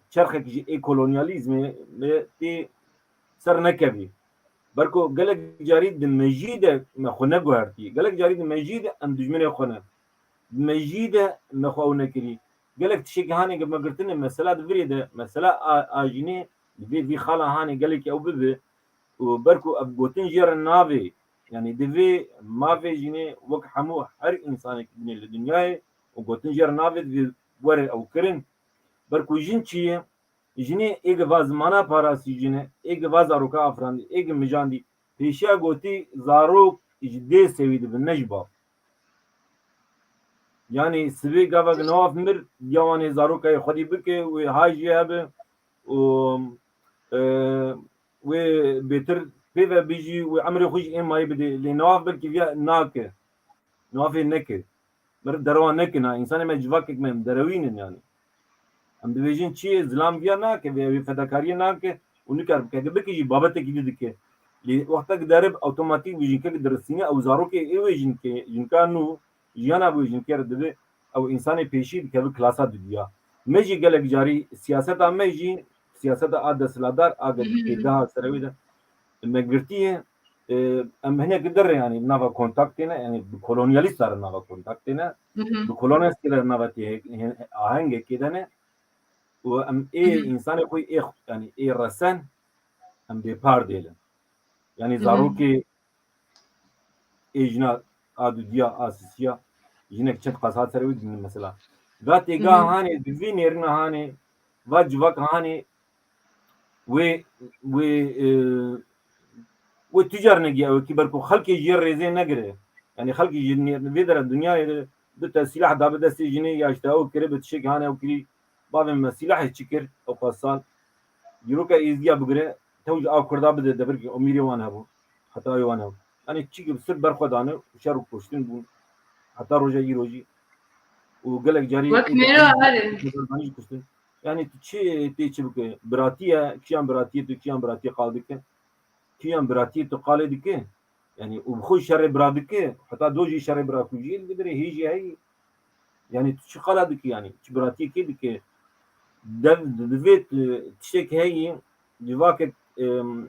çerxek ji ê kolonyalîzmê me tê ser nekevî. Ber ku gelek carî di mejî de me xwe neguhertî. Gelek carî di mejî de em dijminê xwe ne. Di mejî de me xwe ew nekirî. Gelek tiştekî hanê ge me girtine, mesela di virê de, mesela a, a jinê divê vî xala hanê gelekî ew bibe û ber ku ev gotin jê re navê, yani divê mavê jinê wek hemû her însanekî dinê li dinyayê û gotin jê re navê divê were ew kirin. Ber ku jin çi ye? Jinê êge va zimana parastî jin e, êge va zaroka afirandî, êge mijandî. Pêşiya gotî zarok ji dê sewî dibin, ne ji bav. Yanî sibê gavek newaf mir, ya wanê zarokayê xwedî bike, wê hay jê hebe û, e, wê bêtir pê ve bijî, wê emrê xwe jî ê mayî bidê. Lê newaf belkî viya nake. Newafê neke. Meriv derewa nekin ha. Însanê me civakek me, em derewînin yani. Em dibêjin çi ye? Zilam viya nake, vê wê fedakariyê nake û nikar bike. Heke bike jî babetekî dî dike. Lê wextek derib otomatîk bi jinkek dirisîne, ew zarokê ê wê jinkê, jinka nû, jiyana wê jinkê re dibe, ew însanê pêşî dikeve klasa dudiya. Me jî gelek carî siyaseta me jî, siyaseta a desthilatdar, a ge-, têgeha serewê de, me girtiye, e, em hinek dir re, yani nava kontaktê ne, yani bi kolonyalîsta re nava kontaktê ne, bi kolonistê re nava tê-, he-, ahengekê de ne û em ê însanê xwe ê, yani ê resen em bêpar dêlin. Yani zarokê ê jina a dudiya, a sisiya, jinek çend qas hat ser wî dibînin mesela. Va têga hanê, di vî nêrina hanê, va civak hanê, wê, wê, e, wê tu car negiya wekî ber ku xelkê jê rêzê negire. Yani xelkê ji nê-, vê dere dinyayê de bi te sîlah dabe destê jinê ya ji te ew kiribe tiştekî hane ew kirî, bavê me sîlahê çi kir ew qas sal. Dîroka Êzdiya bigire, tew ji a Kurda bide debirkê omîrê wan hebû. Heta wê wan hebû. Yani çi ki sirf ber xwe dane, şer û kuştin bûn. Heta roja îro jî. Û gelek carî Wek ê mêra de erê. Kurdan jî kuştin. Yani tu çi tê çi bike? Biratî ye, kiyan biratiyê tu, kiyan biratiyê qal dike? Kiyan biratiyê tu qalê dike? Yani û bi xwe şerê bira dike, heta do jî şerê bira ku jî li bidirê hê jî heyî. Yani tu çi qala dike yani? Çi biratiyê kê dike? Dev, divê tu tiştek heyî, civakek, em,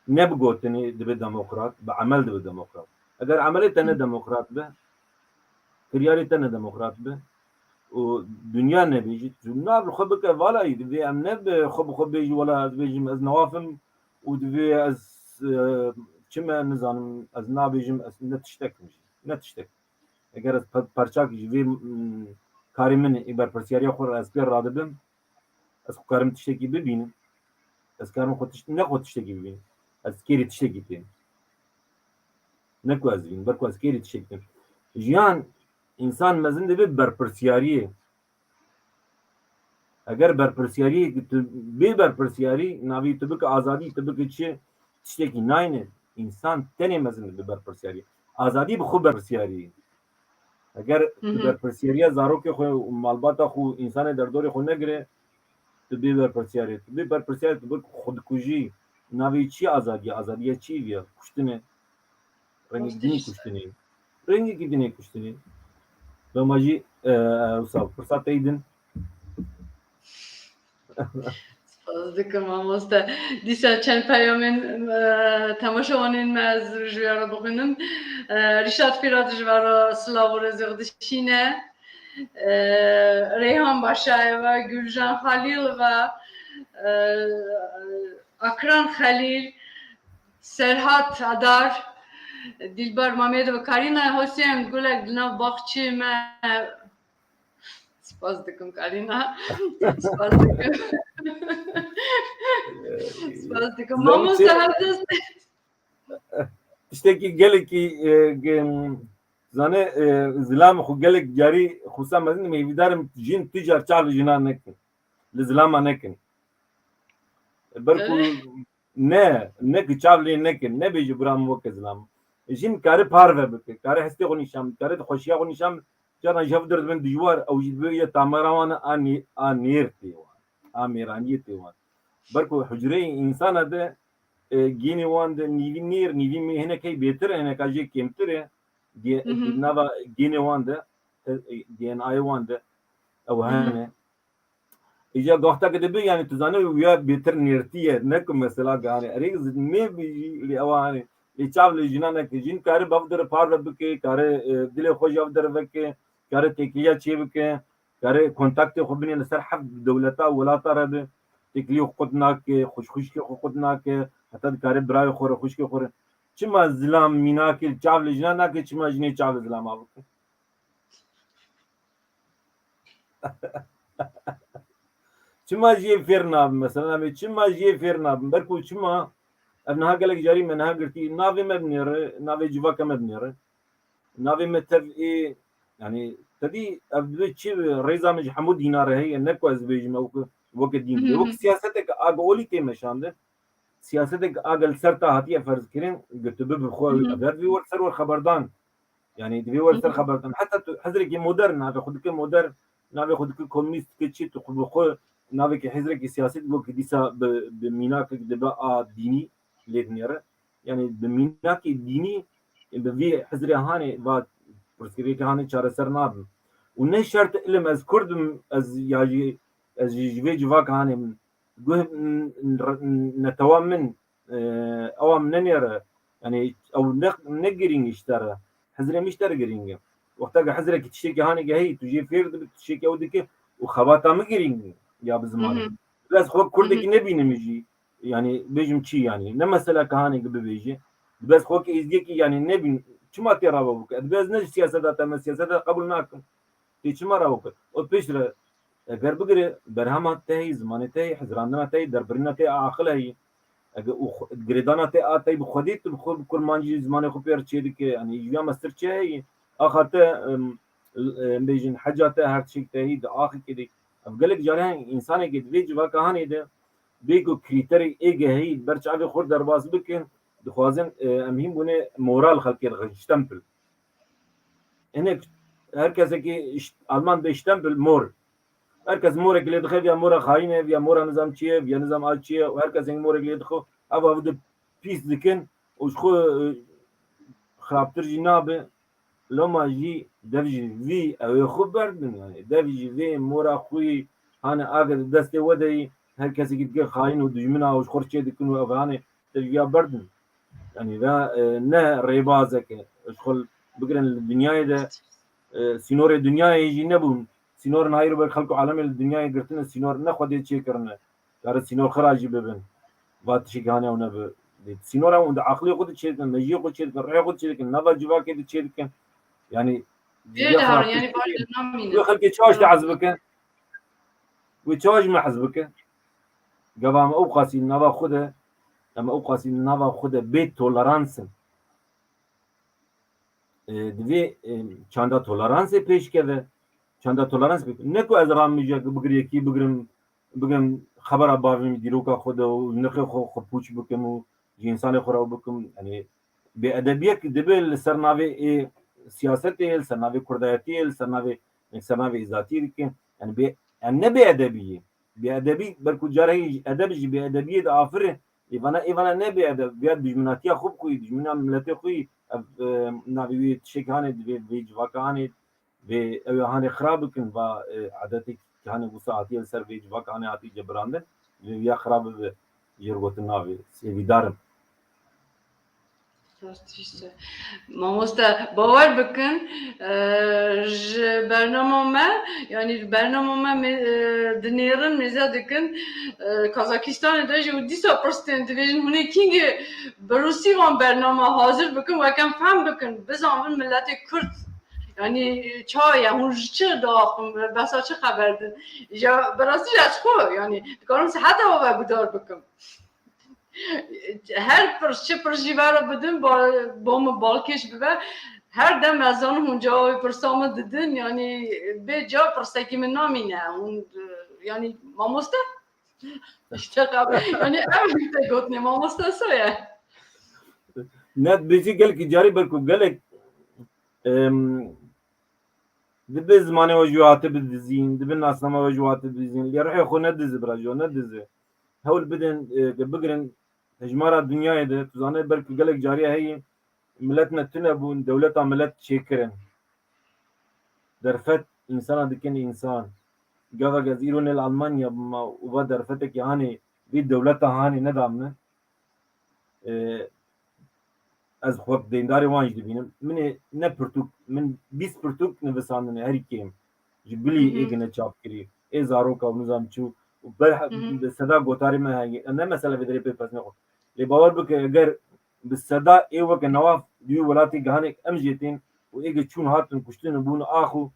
ne bi gotinê dibe demokrat, bi emel dibe demokrat. Eger emelê te ne demokrat be, kiryarê te ne demokrat be û dinya nebêjî, tu nav li xwe bike, valayî divê em ne bi xwe bi xwe bêjî, wela ez bêjim ez newaf im û divê ez, e, çi me nizanim, ez nabêjim, ez ne tiştek im jî, ne tiştek. Eger ez pe-, perçak ji vê, mm, karê min ê berpirsiyariya xwe re ez pê radibim, ez xwe karim tiştekî bibînim. Ez karim xwe tişt-, ne xwe tiştekî bibînim. Ez kêrî tiştekî têm. Ne ku ez bînim, ber ku ez kêrî tiştekî têm. Jiyan, însan mezin dibe berpirsiyariyê. Eger berpirsiyariyê tu bê berpirsiyarî, navî tu bike azadî, tu bike çi, tiştekî nayne. Însan tenê mezin dibe berpirsiyarî. Azadî bi xwe berpirsiyarî. Eger tu berpirsiyariya zarokê xwe û malbata xwe û însanê derdorê xwe negire, Tu bê berpirsiyarê, tu bê berpirsiyarê, tu bir xwedikujî. Navê çi azadiye? Azadiye çi viya? Kuştine. Rengekî dinê kuştinê. Rengekî dinê kuştinê. Loma jî, e, wisa pirsa tey din. Spas dikim mamoste. Dîsa çend peyamên, e, temaşevanên me ez ji vê re bixwînim. E, Rîşat Fîrat ji vê re silav û rêzê xwe dişîne. E, Reyhan Başayev e, Gülcan Xalîl ve, e, Akran Xelîl, Serhat Adar, Dilbar Mamedov, Karîna Hosên, gulek li nav baxçê me. Spas dikim Karîna. Spas dikim. Spas dikim. Mamoste her dest. Tiştekî gelekî, e, ge-, zane, e, zilam xwe gelek carî xwisa mezin, hêvîdar im jin tu car çav li jinan nekin. Li zilama nekin. Ber ku ne, ne ki çav lê nekin, nebêje bira min weke zilam. Jin kare parve bike, kare hestê xwe nîşan bide, kare xweşiya xwe nîşan bide. Caran ji hev derdibin dijwar, ew jî dibe ya tamera wan a nê-, a nêr tê wan, a mêraniyê tê wan. Ber ku hucreyê însana de, e, gênê wan de nîvî nêr, nîvî mê hinek hey bêtir e, hineka jê kêmtir e. Di, di nava gênê wan de, e, D N A'yê wan de ew hene. Îja gaxteke dibe, yani tu zanî wiya bêtir nêrtî ye, ne ku mesela gane. Erê zidmê bî jî lê ewa hani. Lê çav li jina neke. Jin kare bav dere parve bike, kare, e, dilê xwe ji ev dere veke, kare têkiliya çê bike, kare kontaktê xwe binê li ser heft dewleta û welata re be. Têkiliyê xwe qut nake, xwişxwişkê xwe qut nake, heta dikare birayê xwe re, xwişkê xwe re. Çima zilam mînakê çav li jina nake, çima jinê çav li zilama bike? Çima jê fêr nabim mesela? Navê çima jê fêr nabim? Berku çima? Ev niha gelek carî me niha girtî. Navê me binêre, navê civaka me binêre. Navê me tev ê, yani, tedî ev dibe çi rêza min ji hemû dîna re heye, ne ku ez bêjim ew ku weke dîn dibe. Wek siyasetek a olî tê meşandin. Siyasetek a gel ser ta hatiye ferz kirin, ku tu bibe xwe, ev divê wer ser wer xeberdan. Yani divê wer ser xeberdan. Heta tu hizrekî modern, navê xwe dike modern, navê xwe dike komînîst, dike çi, tu xwe bi xwe navekî hizrekî siyaset wekî dîsa bi, bi mînakek dibe a dînî lê dinêre. Yani bi mînakê dînî, bi vî hizrê hanê va pirsgirêkê hanê çareser nabim. Û ne şert ilim ez Kurd im, ez ya jî, ez jî ji vê civaka hanê min. Guh, n-, n-, netewa min, e, ewa min nenêre. Yani ew ne, ne girîng ji te re. Hizrê min ji te re girîng e. Wexta ke hizrekî tiştekî hanê ke heyî, tu jê fêr dibe, tiştekî ew dike û xebata min girîng e ya bi zimanê. Hı hı. Ez xwe Kurdekî nebînim jî. Yani bêjim çi yani? Ne mesela ke hanê ke bibêje. Dibe ez xwe ke êzdiyekî yani nebîn. Çima tê rava bike? Dibe ez ne ji siyaseta te me, siyaseta qebûl nakim. Tê çima rava bike? O pêş re eger bigire berhema te heyî, zimanê te heyî, hizrandina te heyî, derbirîna te a aqil heyî. Eger û xwe-, girêdana te a tey bi xwedî tu bi xwe bi kurmancî zimanê xwe pê re çêdike. Yani ji ya mestir çi heyî? Axa te, em, em, bêjin heca te her tiştek te heyî di axikê de. Ev gelek caran însanekê di vê civaka hanê de bê ku krîterê êgeheyî ber çavê xwe derbas bikin, dixwazin, e, em hîn bûne moral xelkê dixin, stempel. Hinek her kesekî iş-, Alman be stempel mor. Her kes morekî lê dixe, viya mora xayîn e, viya mora nizam çi ye, viya nizam a çi ye, û her kesek morekî lê dixo, ev ev di pîs dikin û ji xwe, e, xirabtir jî nabe. Loma jî dev ji vî ew ê xwe berdin, yani dev ji vê mora xwe yî hane age di destê we de yî, her kesekî dike xayîn û dijmina û ji xwe re çê dikin û ev hane dev ji ya berdin. Yani ve, e, ne rêbazek e. Ji xwe bigirin li dinyayê de, e, sînorê dinyayê jî nebûn. Sînor nayê ber xelk û alemê li dinyayê girtine, sînor ne xwedê çêkirine. Kare sînor xira jî bibin. Va tişik hane ew nebe. Sînor ew di aqilê xwe de çêdikin, mejiyê xwe çêdikin, ruhê xwe çêdikin, nava civakê de çêdikin. Yani, Vê diharin, yani bar li namîne. Wê xelkê çawa ji te hez bikin? Wê çawa ji me hez bikin? Gava em ew qasî nava xwe de, em ew qasî nava xwe de bê tolerans in. E, divê, e, çanda toleransê pêş keve. Çanda tolerans pêş. Ne ku ez ramijek bigir yekî bigirim, bigirim xebera bavê min dîroka xwe de û nirxê xwe, xwe pûç bikim û ji însanê xwe re ew bikim. Yani bêedebiyek dibe li ser navê ê siyasetê, li ser navê kurdayetiyê, li ser navê, li ser navê êzatiyê dike. Yani bê, em ne bêedebî yê. bêedebî, belku carayê edeb jî bêedebiyê diafire. Ê vana, ê vana ne bêedeb, vêya dijminatiya xwe bixwî, dijmina miletê xwe yî, ev, e, navê wî tişek hanê divê, vê civaka hanê, vê ew ê hanê xirab bikin, va, e, edetek hanê wisa hatiye li ser vê civaka hanê hatî cebirandin, vê ya xirab bibe, jê re gotin navê, sêvîdar im. Rast, işte. Mamoste, bawer bikin, e, ji bernama me, yanî bernama me, me, e, dinêrin, mêze dikin, e, Kazakistanê de jî û dîsa pirs tên dibêjin, hûn ê kîngê bi rûsî van bernama hazir bikin, weke em fehm bikin, bizanbin miletê Kurd, yanî çawa ye, hûn ji çi diaxivin, behsa çi xeber din? Ya, bi rastî jî ez xwe, yanî dikarim siheta we veguhdar bikim. Her pirs, çi pirs jî vera bidin, ba, bo min balkêş bibe. Her dem ez zanim hûn cewabê pirsa min didin, yanî bê cewab pirsekî min namîne. Hûn, yanî mamoste? İşte qab-, yanî ev te gotinê mamoste so ye. Ne dibêjî gelkî carî belku gelek, em, dibe zimanê we jî hatibe dizîn, dibe nasnama we jî hatibe dizîn. Lê ruhê xwe ne dize bira jo, ne dize. Hewl bidin, e, ke bigirin hejmara dinyayê de, tu zanî belkî gelek cariya heye, milet me tune bûn, dewleta milet çêkirin. Derfet însana dikin însan. Gavek ez îro ne li Almanya bima û va derfetekî hanê vî dewleta hanê neda min. E, ez xwe deyndarê wan jî dibînim. Min ê ne pirtûk, min bîst pirtûk nivisandine herî kêm. Ji bilî Hı hı. êgine çapkirî. Ê zaroka û nizam çû. Û ber-, Hı hı. bi seda gotarê me heye. Ne mesele vê derê pê pesnê xwe. Lê bawer bike eger bi seda ê weke newaf di wî welatê gihanek em jê tên û êge çûn hatin kuştin û bûn ax û,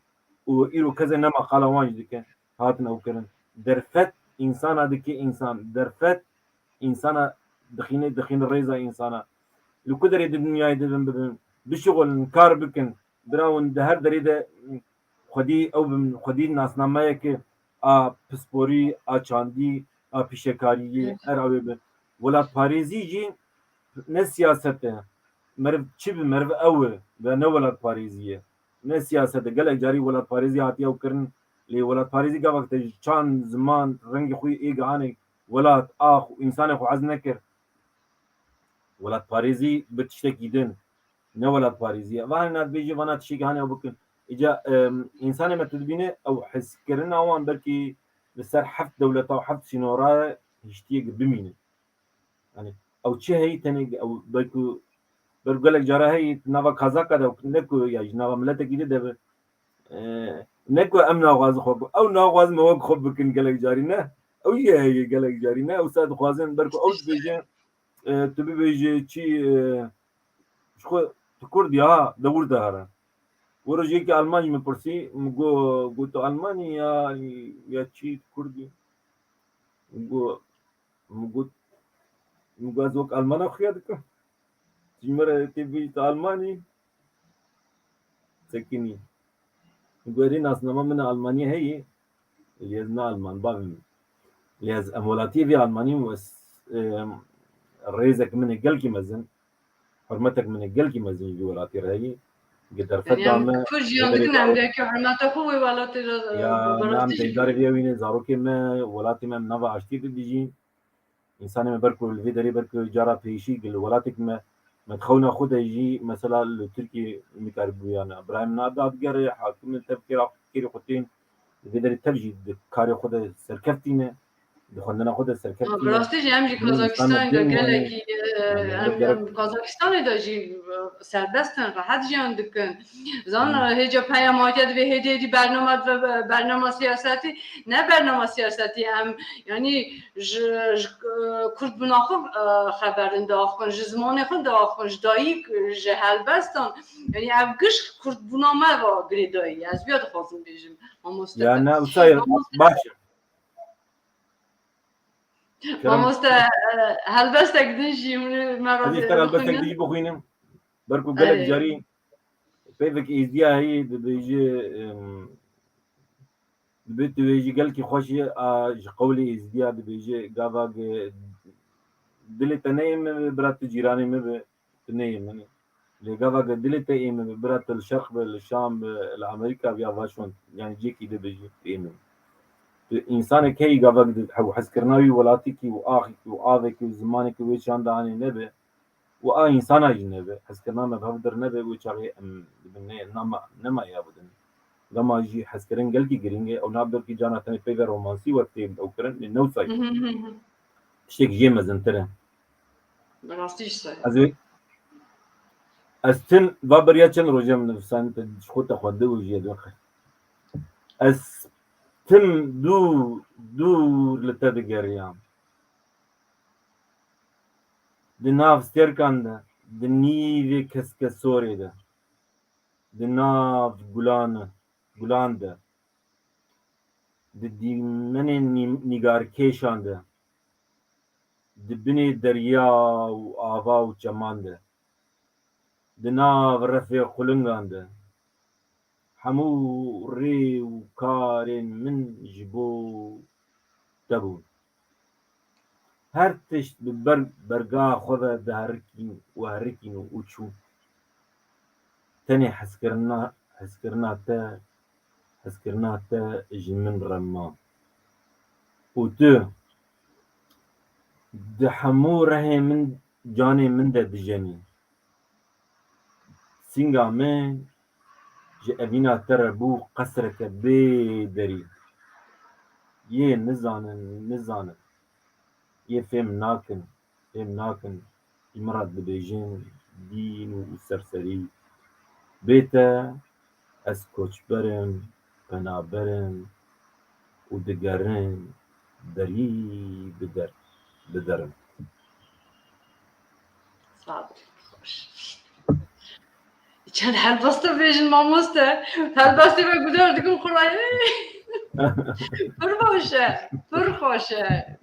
û îro kesê nema qala wan jî dike. Hatin ew kirin. Derfet însana dike însan. Derfet însana dixîne, dixîne rêza însana. Li ku derê di dinyayê de bin bibin, bişixulin, kar bikin. Bira hûn di her derê de xwedî ew bin, xwedî nasnameyeke a pisporî, a çandî, a pîşekariyê, Evet. her awê bin. Welatparêzî jî ne siyaset e. Meriv çi bi meriv ew e ve ne welatparêzî ye. Ne siyaset e. Gelek carî welatparêzî hatiye ew kirin. Lê welatparêzî gavek te ji çand, ziman, rengê xwe yê gihanê, welat, ax û însanê xwe hez nekir. Welatparêzî bi tiştekî din. Ne welatparêzî ye. Vana dibêje vana tiştekî hane ew bikin. Îca, em, însanê me tu dibîne ew hezkirina wan belkî li ser heft dewleta û heft sînora hiştiyê bimîne. Yani ew çi heyî tenê ew belku ber gelek cara heyî nava kazaka de ne ku ya ji nava miletekî de de bi. E, ne ku em naxwazin xwe ku ew naxwazin me wek xwe bikin gelek carî ne. Ew jî heye gelek carî ne. Ew sa dixwazin ber ku ew dibêje, e, tu bibêje çi, e, ji xwe tu Kurd ya ha de wir de here. Wero jêkî Alman jî min pirsî, min got, got tu Almanî ya, ya çi tu Kurd î? Min got, Min got, min got, ez wek Almana xuya dikim. Ji min re tê bêjî tu Almanî. Sekinî. Min got, erê nasnama min a Almanî heye. Lê ez ne Alman, bavê min. Lê ez em welatiyê vê Almanî û ez, em, rêzek min ê gelkî mezin. Hurmetek min ê gelkî mezin ji vî welatî re heye. Gi derfet Yanî da em me, Kurd jiyan dikin, em gelkî hurmeta xwe wê welatê re, ya, bi ne em rastî jî deşdarê vê wî ne, zarokê me, welatê me, em nava aştiyê de dijîn. Însanê me ber ku li vê derê ber ku cara pêşî li welatek me, me di xewna xwe de jî mesela li Tirkiyê nikaribûyane. Birayê min a dadigere, hakim in tev kêra, kêrê xwe tên, li vê derê tev jî di karê xwe de serkeftî ne. Di xwendina xwe de serkeftî ne. Bi rastî jî em jî Kazakistanê de gelekî, e, em, em Kazakistanê de jî, e, serbest in, rehet jiyan dikin. Zan, hêca peyam hatiye divê hêdî hêdî bernama dibe, bernama siyasetî, ne bernama siyasetî em, yanî ji, ji, e, Kurd bûna xwe, e, xeber in diaxivin, ji zimanê xwe diaxivin, ji dayik, ji helbestan. Yanî ev giş Kurd bûna me va girêdayî. Ez viya dixwazim bêjim, mamoste. Ya ne, wisa ye, baş e. Kerem. Mamoste, e, helbestek din jî hûn ê me re bixwînin. Ez ê helbestek din jî bixwînim. Ber ku gelek carî peyvek êzdiya heye dibêje, em, dibê tu wê jî gelkî xweş e, a, ji qewlê êzdiya dibêje, gava ge dilê te neyê min, bira tu cîranê min be. Tu neyê min î. Lê gava ge dilê te ê min be, bira tu li şerq be, li şam be, li Amerîka be ya vaşon, yanî cêkî de be jî ê min. Tu însanek heyî gavek di hew hezkirina wî welatikî û axikî û avekî û zimanekî wê çanda hanê nebe û a însana jî nebe, hezkirina me bi hev dir nebe, wê çaxê em dibin ne, nama, nema ya bidin. Dema jî hezkirin gelkî girîng e, ew nav belkî cana tenê peyve romansî wek tê ew kirin, lê ne wisa ye. Tiştek jê mezintir e. Bi rastî jî sey. Ez ê, ez tim va beriya çend rojê min nivîsand, te ji xwe te xwendibû jê dixir. Ez tim dûr, dûr li te digeriyam. Di nav stêrkan de, di nîvê keskesorê de, di nav gulan, gulan de, di dîmenên nî-, nîgarkêşan de, di binê derya û ava û çeman de, di nav refê qulingan de, hemû rê û karên min ji bo te bûn. Her tişt bi ber-, berga xwe ve diherikîn û herikîn û çûn. Tenê hezkirina, hezkirina te, hezkirina te ji min re ma. Û tu di hemû rehê min, canê min de dijenî. Sînga min ji evîna te re bû qesreke bê derî. Yê nizanin, nizanin. Yê fêm nakin, fêm nakin. Ji min re dibêjin dîn û serserî. Bê te ez koçber im, penaber im û digerin derî bi der, bi der im. Sağ ol. Hoş. Çend helbest dibêjin mamoste. Helbestê me guhdar dikim xurayê. Pir baş e. Pir xweş e.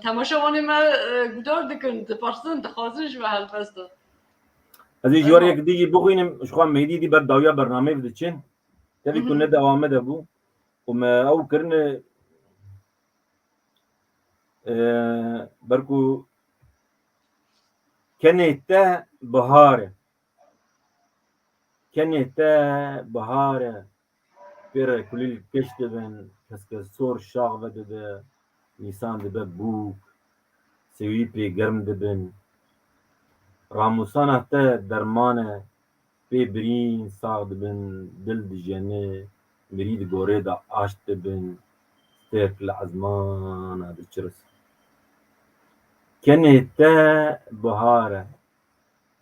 Temaşevanê me, e, guhdar dikin, dipirsin, dixwazin ji we helbest. Ez ê ji we re yek dî jî bixwînim, ji xwe Mêdî dî ber dawiya bernameyê diçin. Tevî ku ne dewame de bû. Û me ew kirine, e, ber ku kenê te bihar e. Kenê te bihar e. Pê re kulîlkeş dibin, keskesor şax vedide, nîsan dibe bûk, sêwî pê germ dibin. Ramûsana te derman e, pê birîn sax dibin, dil dijeni, mirî di gorê de aşt dibin, stêrk li ezmana diçiris. Kenê te bihar e,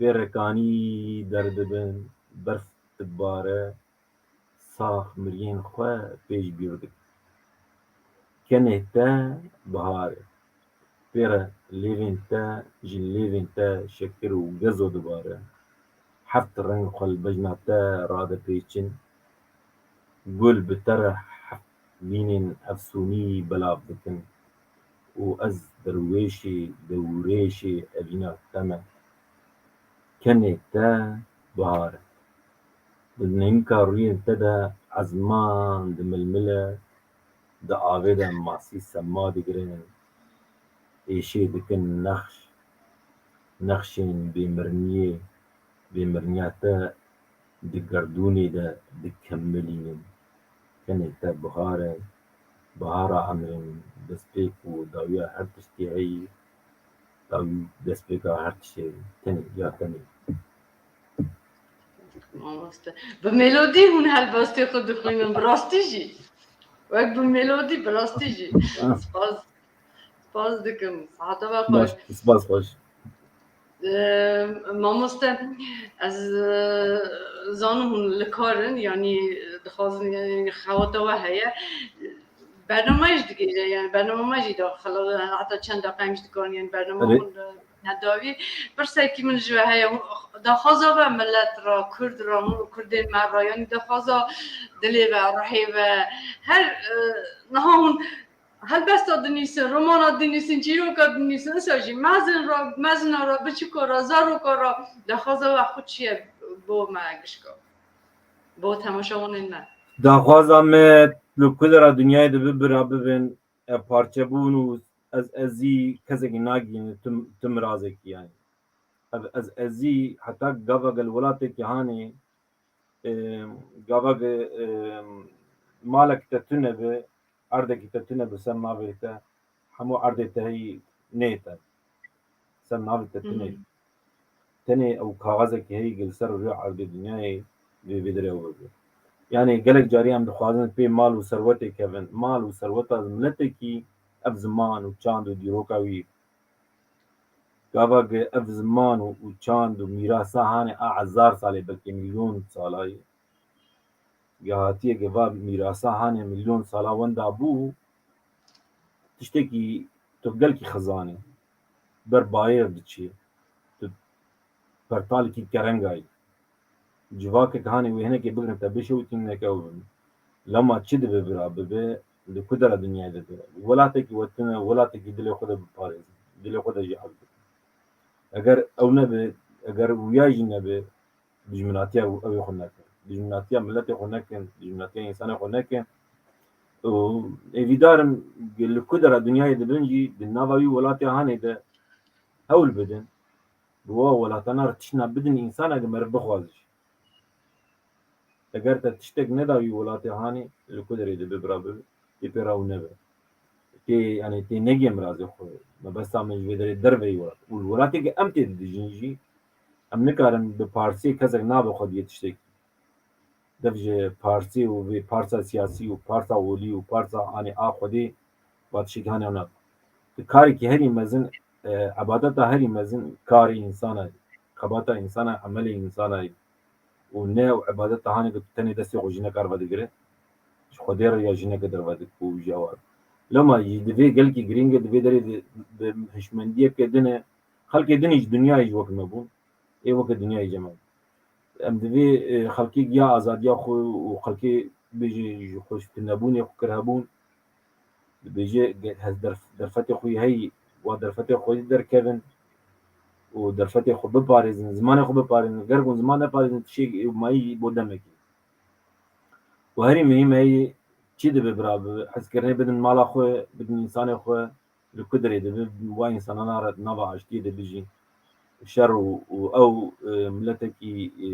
pê rekanî derdibin, berf dibare, sax miriyên xwe pê ji bîr dikin. Kenê te bihar e. Pê re lêvên te, ji lêvên te şekir û gezo dibare. Heft reng xwe li bejna te radipêçin. Gul bi te re heft mînên efsûnî belav dikin û ez derwêşê dewrêşê evîna te me. Kenê te bihar e. Di neynika rûyên te de ezman dimilmile, di avê de masî sema digirin, êşê dikin nexş, nexşên bêmirniyê, bêmirniya te di gerdûnê de dikemilînin. Tenê te bihar e, bihara emrê min, destpêk û dawiya her tiştî heyî, dawî destpêka her tiştê tenê, ya tenê. Mamoste. Bi melodî hûn helbestê xwe dixwînin, bi rastî jî. Wek bi melodî, bi rastî jî. Ah. Spas, spas dikim. Sehata we xweş. Baş, spas xweş. Ee, mamoste, ez, e, zanim hûn li kar in, yanî dixwazin, yanî xewata we heye. Bernama jî digihîje, yanî bernama me jî daxil, heta çend deqe em jî dikarin, yanî bernama Evet. Hûn, e, ne dawî. Pirsekî min ji we heye, hûn daxwaza ve milet re, Kurd re, hûn Kurdên me re, yanî daxwaza dilê ve, ruhê ve, her, e, niha hûn helbesta dinîsin, romana dinîsin, çîroka dinîsin, isa jî mezin re, mezina re, biçiko re, zaroka re, daxwaza we xwe çi ye bo me gişka? Bo temaşevanên me. Daxwaza me li ku dera dinyayê de bibira bibin, e, parçebûn û ez, ezî kesekî nagihîne tim, tim razekî yani. Ev ez, ezî heta gava gel welatekî hanê, e, gava ge, e, malek te tune be, erdekî te tune bi ser navê te, hemû erdê te heyî nê te. Ser navê te tune. Tenê ew kaxezekî heyî li ser rûya erdê dinyayê vê vê derê ew bibe. Yanî gelek carî em dixwazin pê mal û serwetê kevin. Mal û serweta miletekî ev ziman û çand û dîroka wî. Gava ge ev ziman û, û çand û mîrasa hanê a hezar salê, belkî milyon sala ye. Ge hatiye ge va mîrasa hanê milyon sala wenda bû, tiştekî tu gelkî xizanî. Ber bayê diçî. Tu pertalekî kerengayî. Civakek hanê wê hinekê bigrin te bişewitîn neke ew bin. Lema çi dibe bira bibe, li ku dera dinyayê de bibe. Welatekî wetine, welatekî dilê xwe de biparêzin. Dilê xwe de jî hez bikin. Eger ew nebe, eger wiya jî nebe, dijminatiya ew ê xwe nekin. Dijminatiya miletê xwe nekin, dijminatiya însanê xwe nekin. Û êvîdar im li ku dera dinyayê dibin jî di nava wî welatê hanê de hewl bidin. Bi wa welatana re tiştna bidin însaneke meriv bixwaze jî. Eger te tiştek neda wî welatê hanê, li ku derê dibe bira bibe, tê pê re ew nebe. Tê, yanî tê negê mirazê xwe. Mebesta min ji vê derê derve yî welat. Û li welatê ke em tê de dijîn jî, em nikarin bi parsiyê kesek nabe xwediyê tiştekî. Dev ji parsê û vê parsa siyasî û parsa olî û parsa anê a xwedê va tiştekî hanê ew nake. Karekî herî mezin, e, ebadeta herî mezin karê însana ye. Xebata însana, emelê însana ye. Û ne ew ebadeta hanê ku tu tenê destê xwe jineka re vedigire. Ji xwedê re ya jineke derve dike û ji ew re. Lema jî divê gelkî girîng e, divê derê di, bi hişmendiyeke din e. Xelkê din jî dinyayê jî wek me bûn. Ê weke dinyayê jî me bûn. Em divê, e, xelkê giya azadiya xwe û xelkê bêje ji xwe ji tunebûnê xwe kir hebûn. Dibêje ge-, hez derf-, derfetê xwe yê heyî, wa derfetê xwe yê derkevin û derfetê xwe biparêzin, zimanê xwe biparêzin. Ger ku ziman neparêzin, tişek mayî bo demekî. Û herî muhîm heyî çi dibe bira bibe, hezkirinê bidin mala xwe, bidin însanê xwe, li ku derê dibe, wa însanana re nava aştiyê de bijî. Şer û, û ew, e, miletekî, e,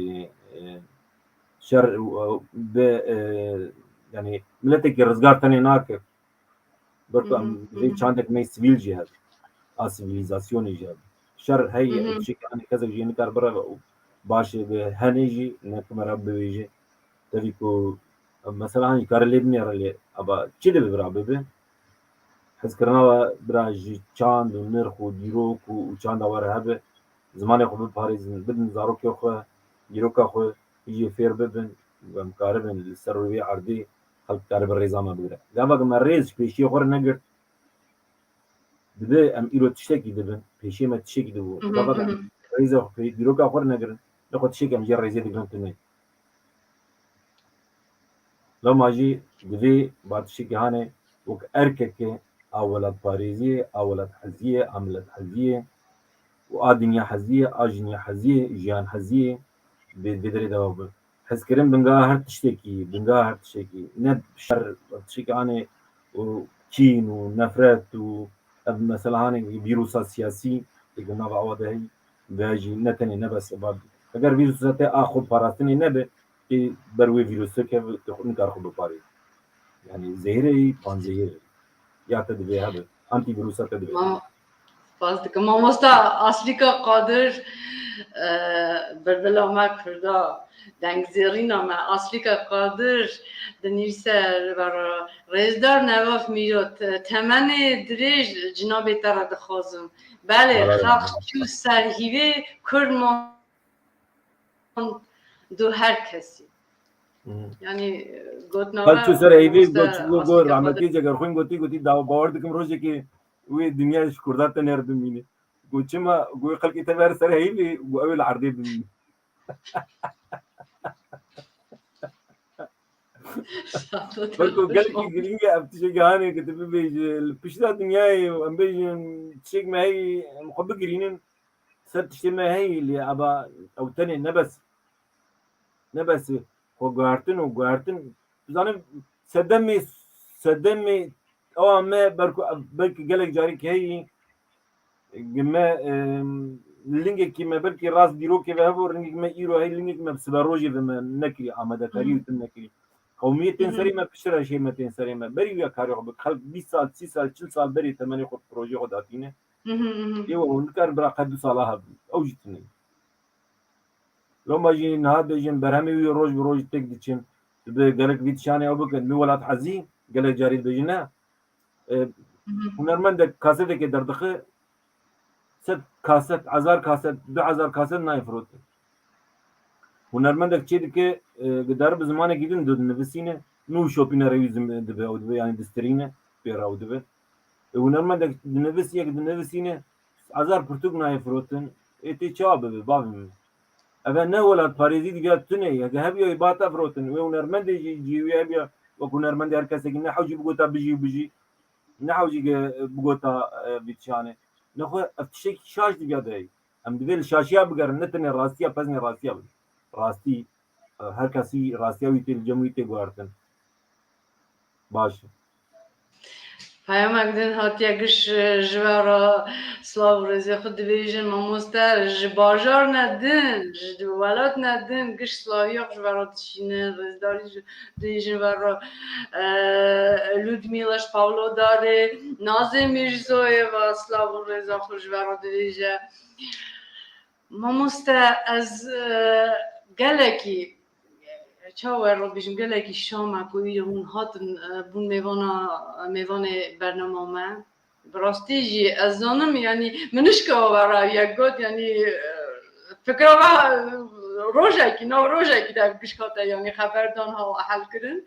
e, şer û, e, bi, e, yanî miletekî rizgar tenê nake. Ber ku em vê çandek me sivîl jî hebe. A sivîlîzasyonê jî hebe. Şer heye, ew tiştekî hanê kesek jî nikar bireve û baş e bi henê jî ne ku me re bibêje. Tevî ku, mesela, hanî kare lê binêre lê eba çi dibe bira bibe? Hezkirina we bira ji çand û nirx û dîrok û, û çanda we re hebe, zimanê xwe biparêzin, bidin zarokê xwe, dîroka xwe, jî fêr bibin, em karibin li ser rûyê erdê xelk karibe rêza me bigire. Gava ku me rêz ji pêşiyê xwe re negirt, dibe em îro tiştekî dibin, pêşiyê me tiştekî dibû. Gava ku em rêzê xwe pê-, dîroka xwe re negirin, lê xwe tiştekî em jê rêzê digirin tune. Loma jî divê ba tiştekî hanê wek erkeke a welatparêziyê, a welatheziyê, a miletheziyê û a dinyaheziyê, a jinyaheziyê, jiyanheziyê vê, vê derê dewa bibe. Hezkirin bingeha her tiştekî, bingeha her tiştekî. Ne şer, tiştekî anê û kîn û nefret û ev mesela hanê vîrusa siyasî, ê di nava awa de heyî, veya jî ne tenê ne bes eba. Eger vîrusa te a xwe parastinê nebe, tê ber wê vîrusê keve, tu xwe nikar xwe biparê. Yanî zehîrê yî, panzehîr. Ya te divê hebe. Antîvîrusa te divê. Ma-, spas dikim. Mamosta Aslîka Qadir, e, bilbila me Kurda, dengzêrîna me, Aslîka Qadir, dinivîse li ber Rêzdar Nevaf Mîro, te-, temenê dirêj cinabê te re dixwazim. Belê, xelq çû ser hîvê, Kurd mand do her kesî. Hmm. Yanî, gotina Xelk çû ser heyvê, mamoste got, got, got, Aslîka rahmetî Qadir. Cegerxwîn gotî, gotî, da bawer dikim rojekê wê dinya ji Kurda tenê re bimîne. Got, çima? Got, xelkê te ver ser heyvê, got, ew ê li erdê bimîne. Belko gelkî girîng e ev tiştekî hanê ke tu bibêjî. Li pişta dinyayê em bêjin tiştek me heyî em xwe bigirînin. Ser tiştê me heyî lê eba ew tenê ne bes. Ne bes xwe guhertin û guhertin. Tu zanî sedemê, sedemê ewa me belko, belkî gelek carî heyî. Gi me, em, lingekî me belkî rast dîrokê ve hebû, lingekî me îro hey, lingekî me bi siberojê ve me nekirî, amadekarî û tim nekirî. Qewmiyetên serê me piştre jê me tên serê me. Berî wiya karê xwe bik. Xelk bîst sal, sî sal, çil sal berê temenê xwe projeyê xwe datîne. Ê we hûn dikar bira qe du sala hebin. Ew jî tune. Loma jî niha dibêjin berhemê wî roj bi roj têk diçin. Dibe gelek vî tişanê ew bikin. Min welat hezî gelek carî dibêjin ne. E, hunermendek kasetekê derdixe, sed kaset, hezar kaset, du hezar kaset nayê firotin. Hunermendek çê dike, e, gidar bi zimanekî din dinivisîne, nû şopîne rewî zim-, dibe, ew dibe, yanî distirîne, pê re ew dibe. E, hunermendek dinivis, yek dinivisîne, hezar pirtûk nayê firotin, ê tê çawa bibe, bavê min? Eve ne welatparêzî diviya tune ye, heke hebiya wê bata firotin, wê hunermendê jî cihê wî hebiya, wek hunermendê her kesekî ne hewcî bigota bijî û bijî, ne hewcî ge bigota, e, vî tişanê. Nexwe ev tiştekî şaş diviya direy. Em divê li şaşiya bigerin, ne tenê rastiya, peznê rastiya bin. Rastî, e, her kesî rastiya wî tê li cem wî tê guhertin. Baş e. Peyamek din hatiye giş, e, ji we re silav û rêzê xwe dibêjin. Mamoste ji bajar ne din, ji welat ne din, giş silaviya xwe ji we re dişînin. Rêzdarî ji, dibêjin we re, e, Ludmila ji Pawlodar e, Nazê Mîrzoyê ve silav û rêza xwe ji we re dibêje. Mamoste, ez, e, gelekî, çawa re bêjim, gelekî şam e ku îro hûn hatin, e, bûn mêvana, mêvanê bernama me. Bi rastî jî ez zanim, yanî min nişka we re yek got, yanî, e, fikra me, e, rojekî, nav rojekî de ev gişk hate, yanî xeberdan ha hel kirin.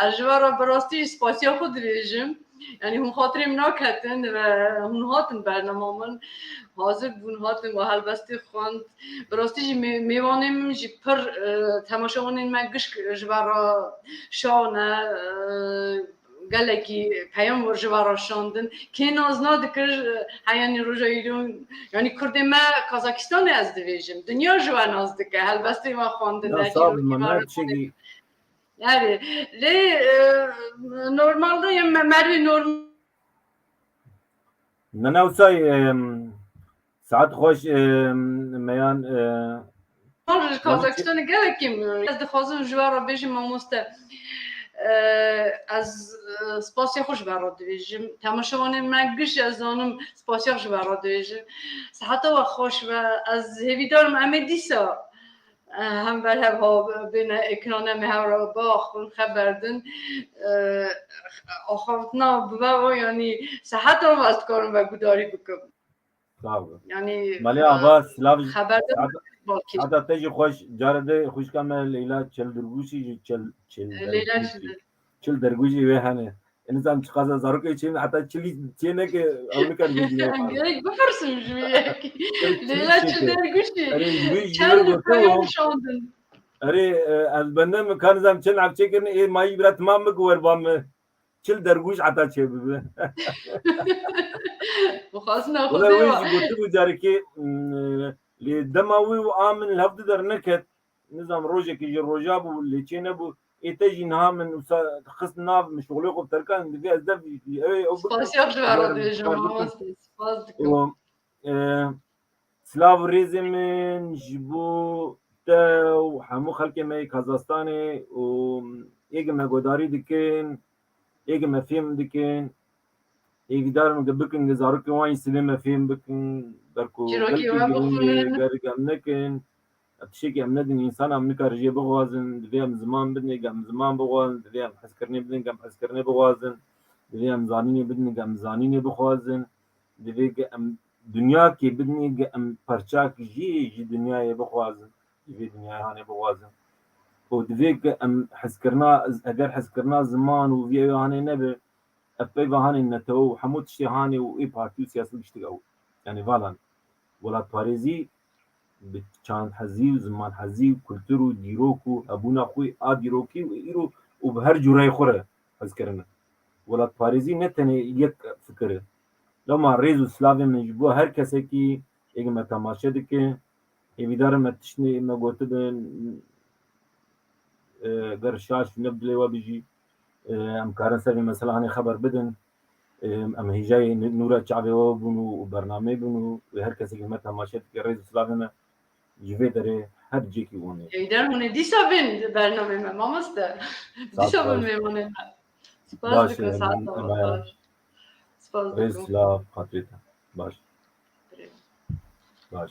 Ez ji we re bi rastî jî spasiya xwe dibêjim. Yanî hûn xatirê min naketin ve hûn hatin bernama min. Hazir bûn hatin we helbestê xwend. Bi rastî jî mê-, mêvanê min jî pir, e, temaşevanên me gişk ji we re şa ne, e, gelekî peyam ji we re şandin. Kê nas nadikir, e, heyanî roja îro, yanî Kurdê me Kazakistanê ez dibêjim. Dinya ji we nas dike. Helbestê me xwendin. Ya, sağ olun, me tiştekî Erê, lê, e, normalde ya me-, merivê norm- Ne, ne, wisa, em, saet xweş, em, meyan, e, Normal, ji Kazakistanê gelekî min. Ez dixwazim ji we re bêjim, mamoste. E, ez, e, spasiya xwe ji we re dibêjim. Temaşevanên me giş ez zanim spasiya xwe ji we re dibêjim. Siheta we xweş be. Ez hêvîdar im em ê dîsa hember hev ha bêne ekrana me, hev re biaxivin, xeber din. E, axaftina bi ve ve, yanî seheta ve ez dikarim ve gudarî bikim. Sağ ol. Yanî, Malê e, Ava, silav, xeber din hata, balkêş. Hata te jî xweş, care de xwişka me Leyla Çeldirgûşî jî Çel-, Çel-, Leyla Dergûşî. Çeldir. Çil dergûjî wê hene. Nizam çiqasa zarokê çê heta çilî çê neke ew nikar bêjî. Gerek bipirsim ji wî yek. Leyla çil dergûjî. Erê, wî ji Çend wir goto. Peyam şandin. Erê, e, ez bende min ka nizam çend ev çêkirin, ê mayî bira timam bik wer ba min. Çil dergûj heta çê bibe. Bixwazina Wala Xwedê wê wa. Jî gotibû carekê, mm, lê dema wî û a min li hev du derneket. Nizam rojekê jî roja bû, lê çê nebû. Ê te jî niha min wisa xist nav, min şixulê xwe bi terkan, divê ez dev ew ê ew bikim. Spasiya ji we re dibêjim, mamoste. Spas dikim. Û, e, silav û rêzê min ji bo te û hemû xelkê me yê Kazastanê û êgê me godarî dikin, êgê me fêm dikin. Êgîdar min ke bikin, ke zarokên wan yî sibê me fêm bikin, ber ku Çîrokê gelkî we girîng e, bixwînin. Ger em nekin, ev tiştekî em nedin însan, em nikare jê bixwazin, divê em ziman bidin, êgê em ziman bixwazin, divê em hezkirinê bidin, ke em hezkirinê bixwazin, divê em zanînê bidin, ke em zanînê bixwazin, divê ke em dinyakê bidin, ke em perçak jî ji dinyayê bixwazin, ji vê dinyayê hanê bixwazin. Û divê ke em hezkirina, eger hezkirina ziman û vî ew hanê nebe, ev peyva hanê netewe û hemû tiştê hanê û ê partî û siyasî giştik ew. Yanî valan welatparêzî bi çandhezî û zimanhezî û kultur û dîrok û hebûna xwe a dîrokî û îro û bi her cûreyê xwe re hezkirin e. Welatparêzî ne tenê yek fikir e. Loma rêz û silavê min ji bo her kesekî ê ke me temaşe dike. Hêvîdar im me tiştê me gotibin, e, ger şaş û ne bi dilê we bijî, e, em karin ser vê mesela hanê xeber bidin. E, em hêjayê nû-, nûra çavê we bûn û, û bernameyê bûn û wê her kesekî me temaşe dike, rêz û silavê me Ji vê derê her cihekî wan ê. Êdî hûn ê dîsa bên bernameyê me, mamoste. Saet Dîsa bin baş. Mêvanê me. Spas Baş, dikim, e, saet ben- baş. ben- Spas Rêz dikim. silav, xatirê te. Baş. Baş.